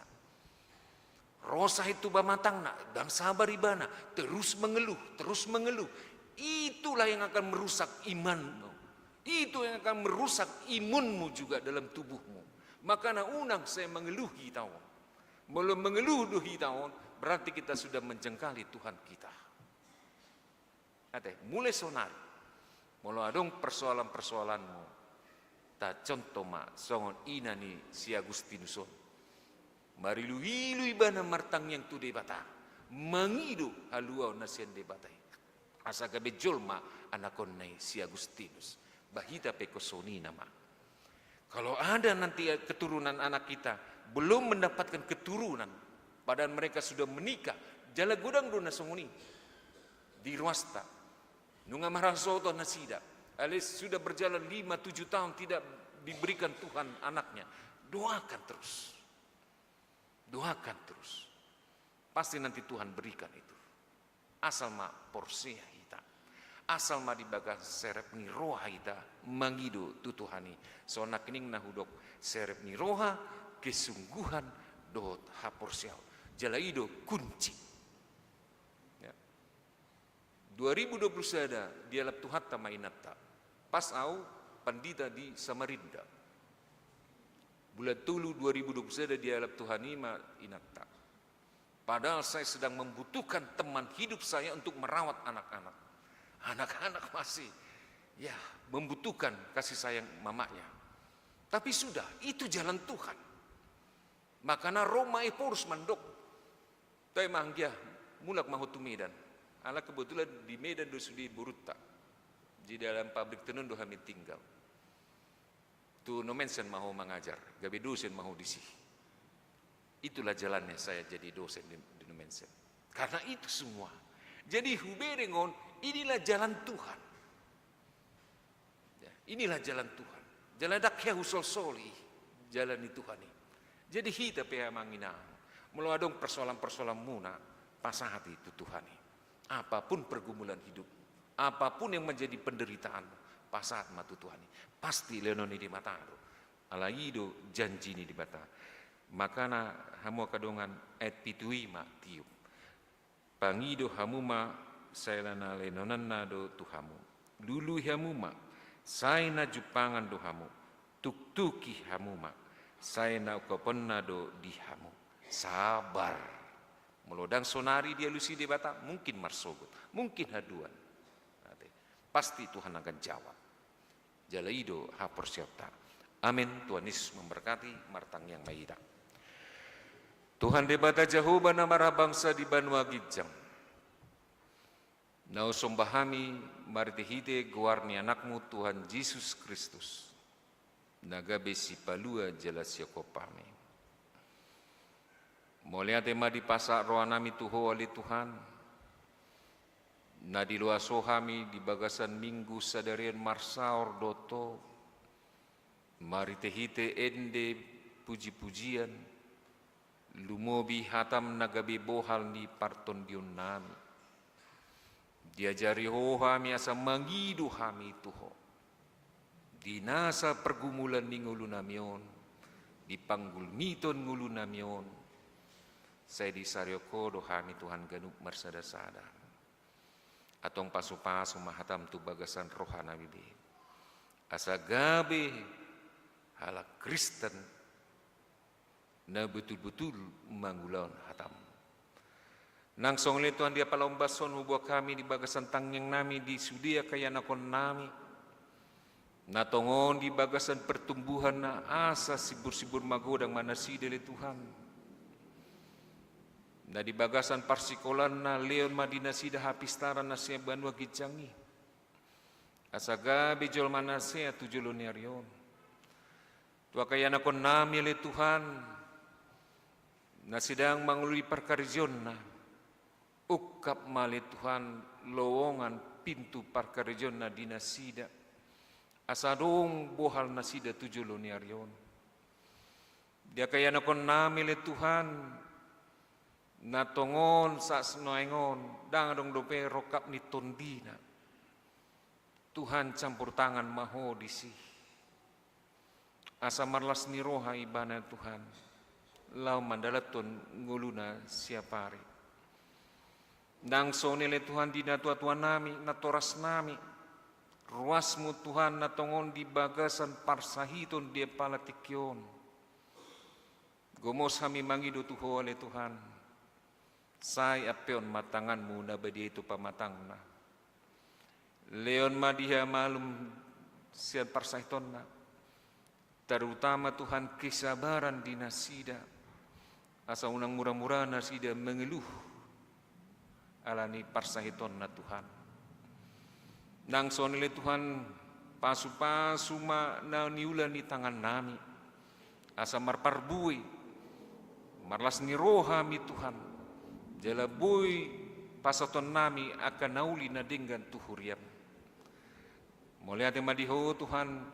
Ro sahit tu pamatangna, ndang sabar ibana, terus mengeluh, terus mengeluh. Itulah yang akan merusak imanmu. Itu yang akan merusak imunmu juga dalam tubuhmu. Makana unang sai mengeluh hita on. Molo mengeluh do hita on, berarti kita sudah menjengkali Tuhan kita. Ate, mulai sonari. Molo adong persoalan-persoalanmu, tacontoh ma songon ina ni si Agustinus on. Marilu-ilu ibana martangiang tu Debata, mangido haluaon na sian Debata i. Asa gabe jolma anakonna i si Agustinus. Ba hita pe songon i nama. Kalau ada nanti keturunan anak kita belum mendapatkan keturunan, padahal mereka sudah menikah, jala godang do na songon i di ruasta. Nunga marhasohotan nasida, alai sudah berjalan lima tujuh tahun tidak diberikan Tuhan anaknya. Doakan terus. Doakan terus. Pasti nanti Tuhan berikan itu. Asal ma porsea hita. Asal ma di bagasan serep ni roha hita mangido tu Tuhan i. Songon nangkining na hudok, serep ni roha, kesungguhan dohot haporseaon. Jala i do kunci. Ya. Dua ribu dua puluh sada dialap Tuhanta ma inanta. Pas au pandita di Samarinda. Bulan tolu dua ribu dua puluh sada dialap Tuhan i ma inanta. Padahal saya sedang membutuhkan teman hidup saya untuk merawat anak-anak. Anak-anak masih, ya, membutuhkan kasih sayang mamanya. Tapi sudah, itu jalan Tuhan. Makana ro ma Ephorus mandok, toe ma anggia, mulak ma ho tu Medan. Ala kebetulan di Medan do sude borunta. Di dalam pabrik tenun do hami tinggal. Tu Nommensen ma ho mangajar, gabe dosen ma ho disi. Itulah jalannya saya jadi dosen di, di Nommensen. Karena itu semua. Jadi hubereng on, inilah jalan Tuhan. Ya, inilah jalan Tuhan. Jalan ndang hea husolsoli, jalan ni Tuhan i. Jadi hita pe amang inang, molo adong persoalan-persoalanmuna, pasahat i tu Tuhan i. Apapun pergumulan hidup, apapun yang menjadi penderitaan, pasahat ma tu Tuhan i. Pasti lehonon ni Debata do. Alai i do janji ni Debata. Makana hamu angka dongan, ayat pitu i ma tiop. Pangido hamu ma, sai na lehononna do tu hamu. Lului hamu ma, sai na jumpangan do hamu. Tuktuki hamu ma, sai na ungkaponna do di hamu. Sabar. Molo ndang sonari dialusi Debata, mungkin marsogot, mungkin haduan. Ate, pasti Tuhan akan jawab. Jala i do haporseaonta. Amen. Tuhan Yesus memberkati, martangiang ma hita. Tuhan Debata Jahowa na marhabangsa di banua ginjang, na husomba hami marhitehite goar ni Anakmu Tuhan Jesus Kristus, na gabe Sipalua jala Siongkop hami. Mauliate ma dipasahat rohanami tu Ho ale Tuhan, na diloas Ho hami di bagasan Minggu sadari on marsaor dohot Ho, marhitehite ende pujipujian, lumobi hataM na gabe bohal ni partondionnami. Diajari Ho hami asa mangido hami tu Ho. Di nasa pergumulan ni ngolunami on, di panggulmiton ngolunami on, sai disarihon Ho do hami Tuhan ganup marsadasada. Antong pasupasu ma hataM tu bagasan rohanami be. Asa gabe halak Kristen na betul-betul mangulahon hataM. Nang songon i Tuhan, di apala ombas on huboan hami di bagasan tangiangnami di sude angka ianakhonnami, na tongon di bagasan pertumbuhan na asa simbur-simbur magodang ma nasida ale Tuhan. Na di bagasan parsikolaanna, lehon ma di nasida hapistaran na sian banua ginjang i. Asa gabe jolma na sehat tu jolo ni ari on. Tu angka ianakhonnami ale Tuhan, na sedang mangoloi parkarejoanna, ungkap ma ale Tuhan lowongan pintu parkarejoanna di nasida, asa adong bohal nasida tu jolo ni ari on. Di angka ianakhonnami ale Tuhan, na tongon saat nuaeng on ndang adong dope rongkap ni tondina. Tuhan, campur tangan ma Ho disi, asa marlas ni roha ibana, Tuhan, laho mandalanhon ngoluna siapari. Nang songon i ale Tuhan di natuatuanami, natorasnami, ruasmu Tuhan na tongon di bagasan parsahiton di apala tingki on. Gomos hami mangido tu Ho ale Tuhan, sai ampeon ma tanganmu na badia i tu pamatangna. Lehon ma di ia malum sian parsahitonna, terutama Tuhan kesabaran di nasida, asa unang muramura nasida mangeluh ala ni parsahitonna Tuhan. Nang songon i ale Tuhan, pasupasu ma na niula ni tangannami, asa marparbue, marlas ni roha hami Tuhan, jala boi pasahatonnami angka na uli na denggan tu huriam. Mauliate ma di Ho Tuhan,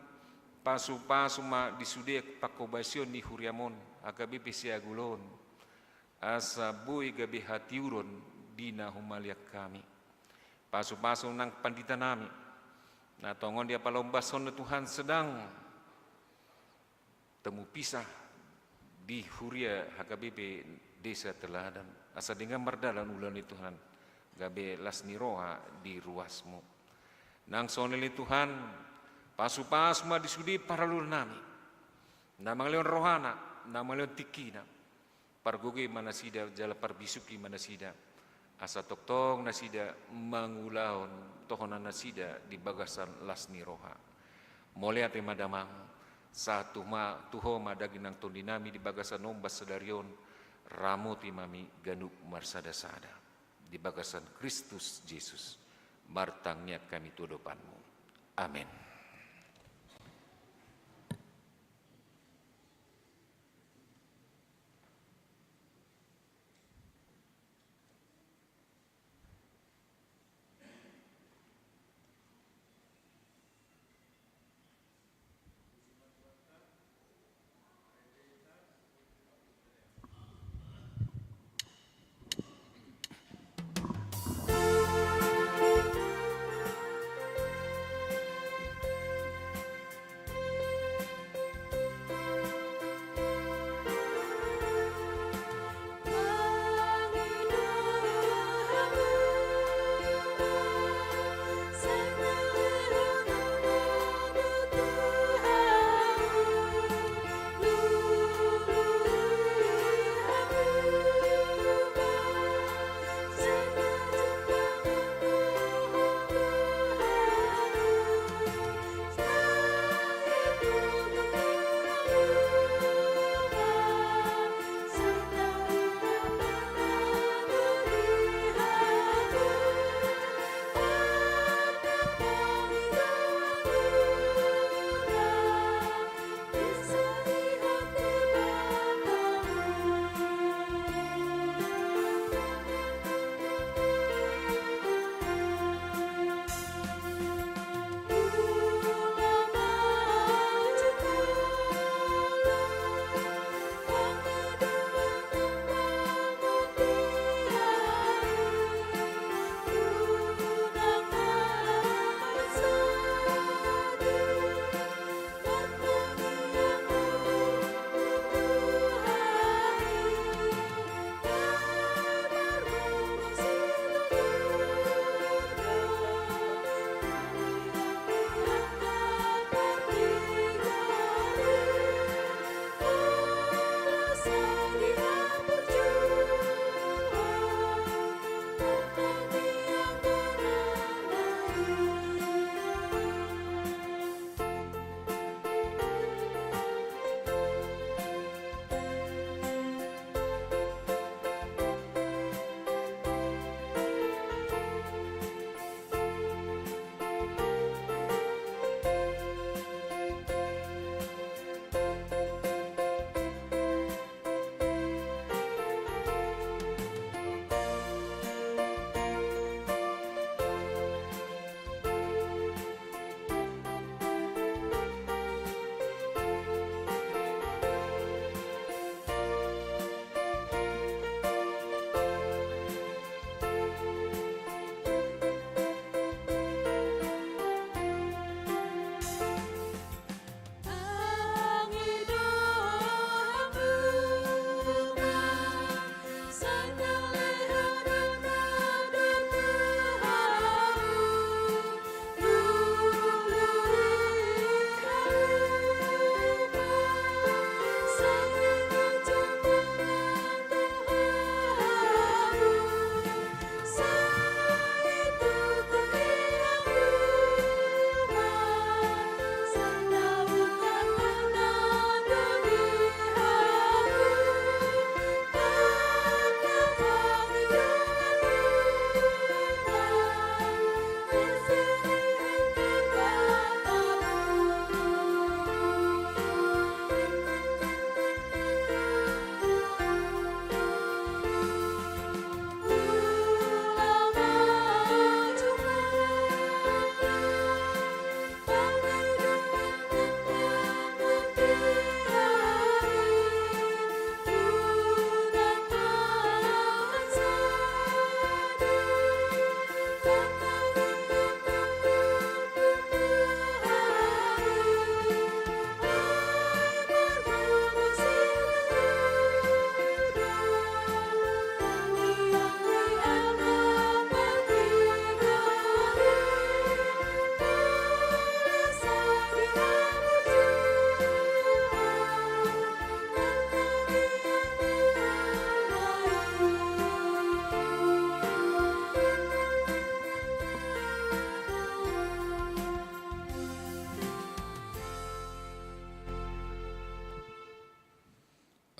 pasupasu ma di sude pangkobasion ni huriam on, H K B P Siagulon, asa boi gabe hatiuron di na humaliang hami. Pasupasu nang panditanami, na tongon di apala ombas on Tuhan sedang temu pisah di huria H K B P Desa Teladan, asa denggan mardalan ulaon i Tuhan, gabe las ni roha di ruasmu. Nang songon i ale Tuhan, pasupasu ma di sude parhalado nami, na mangalehon rohana, na mangalehon tingkina, pargogoi ma nasida jala parbisuhi ma nasida, asa tongtong nasida mangulahon tohonan nasida di bagasan las ni roha. Mauliate ma damang, sahat tu ma, tu Ho ma daging nang tondinami di bagasan ombas sadari on, ramoti ma hami ganup marsadasada. Di bagasan Kristus Jesus, martangiang hami tu adopanmu. Amen.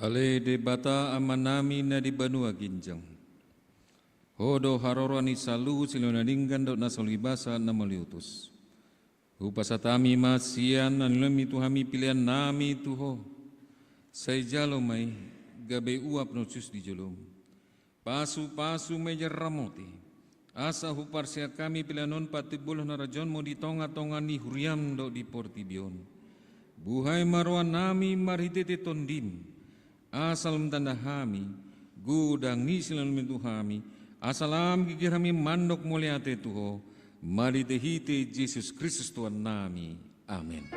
Ale Debata Amanami na di banua ginjang, Ho do haroro ni saluhut silehon na denggan dohot na saleleng ni basa na mauliutus. Hupasahat hami ma sian na nilehonMi tu hami peleannami tu Ho. Sai jalo ma i gabe uap na hushus di joloM. Pasupasu ma i jala ramoti, asa huparsiak hami pelean on patimbolhon harajaonMu di tongatonga ni huriaM dohot di portibi on. Buhai ma rohanami marhitehite TondiM, asa lam tanda hami, godang ni silehonMi tu hami, asa lam geger hami mandok mauliate tu Ho, marhitehite Jesus Kristus Tuhannami. Amen.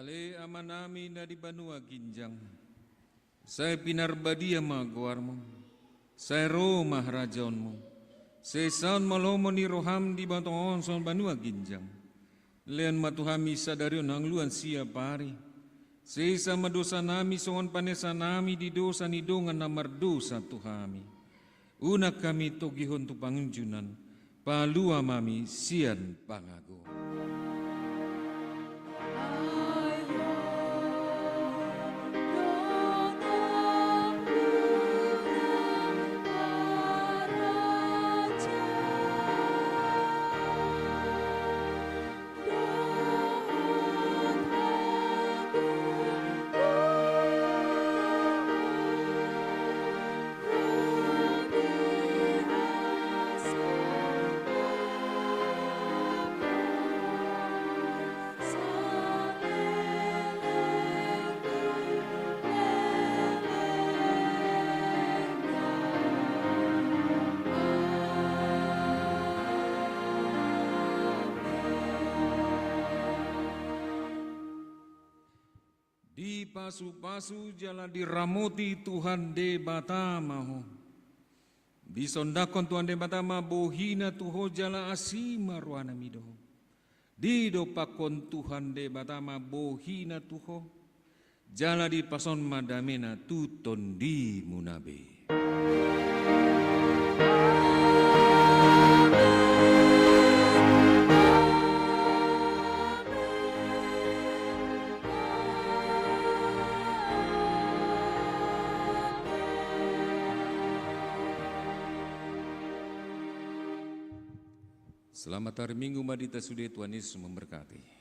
Ale Amanami na di banua ginjang, sai pinarbadia ma goarMu, sai ro ma harajaonMu, sai saut ma lomo ni rohaM di banua tonga on songon banua ginjang. Lehon ma tu hami sadari on hangoluan siapari. Sesa ma dosanami songon panesanami di dosa ni dongan na mardosa tu hami. Unang hami togihon tu pangunjunan, palua ma hami sian pangago. Dipasupasu jala diramoti Tuhan Debata ma ho. Disondangkon Tuhan Debata ma bohiNa tu ho jala asi ma rohaNa midop ho. Didompakkon Tuhan Debata ma bohiNa tu ho, jala dipasahat ma dameNa tu tondimuna be. Selamat hari Minggu ma di hita sude, Tuhan Yesus memberkati.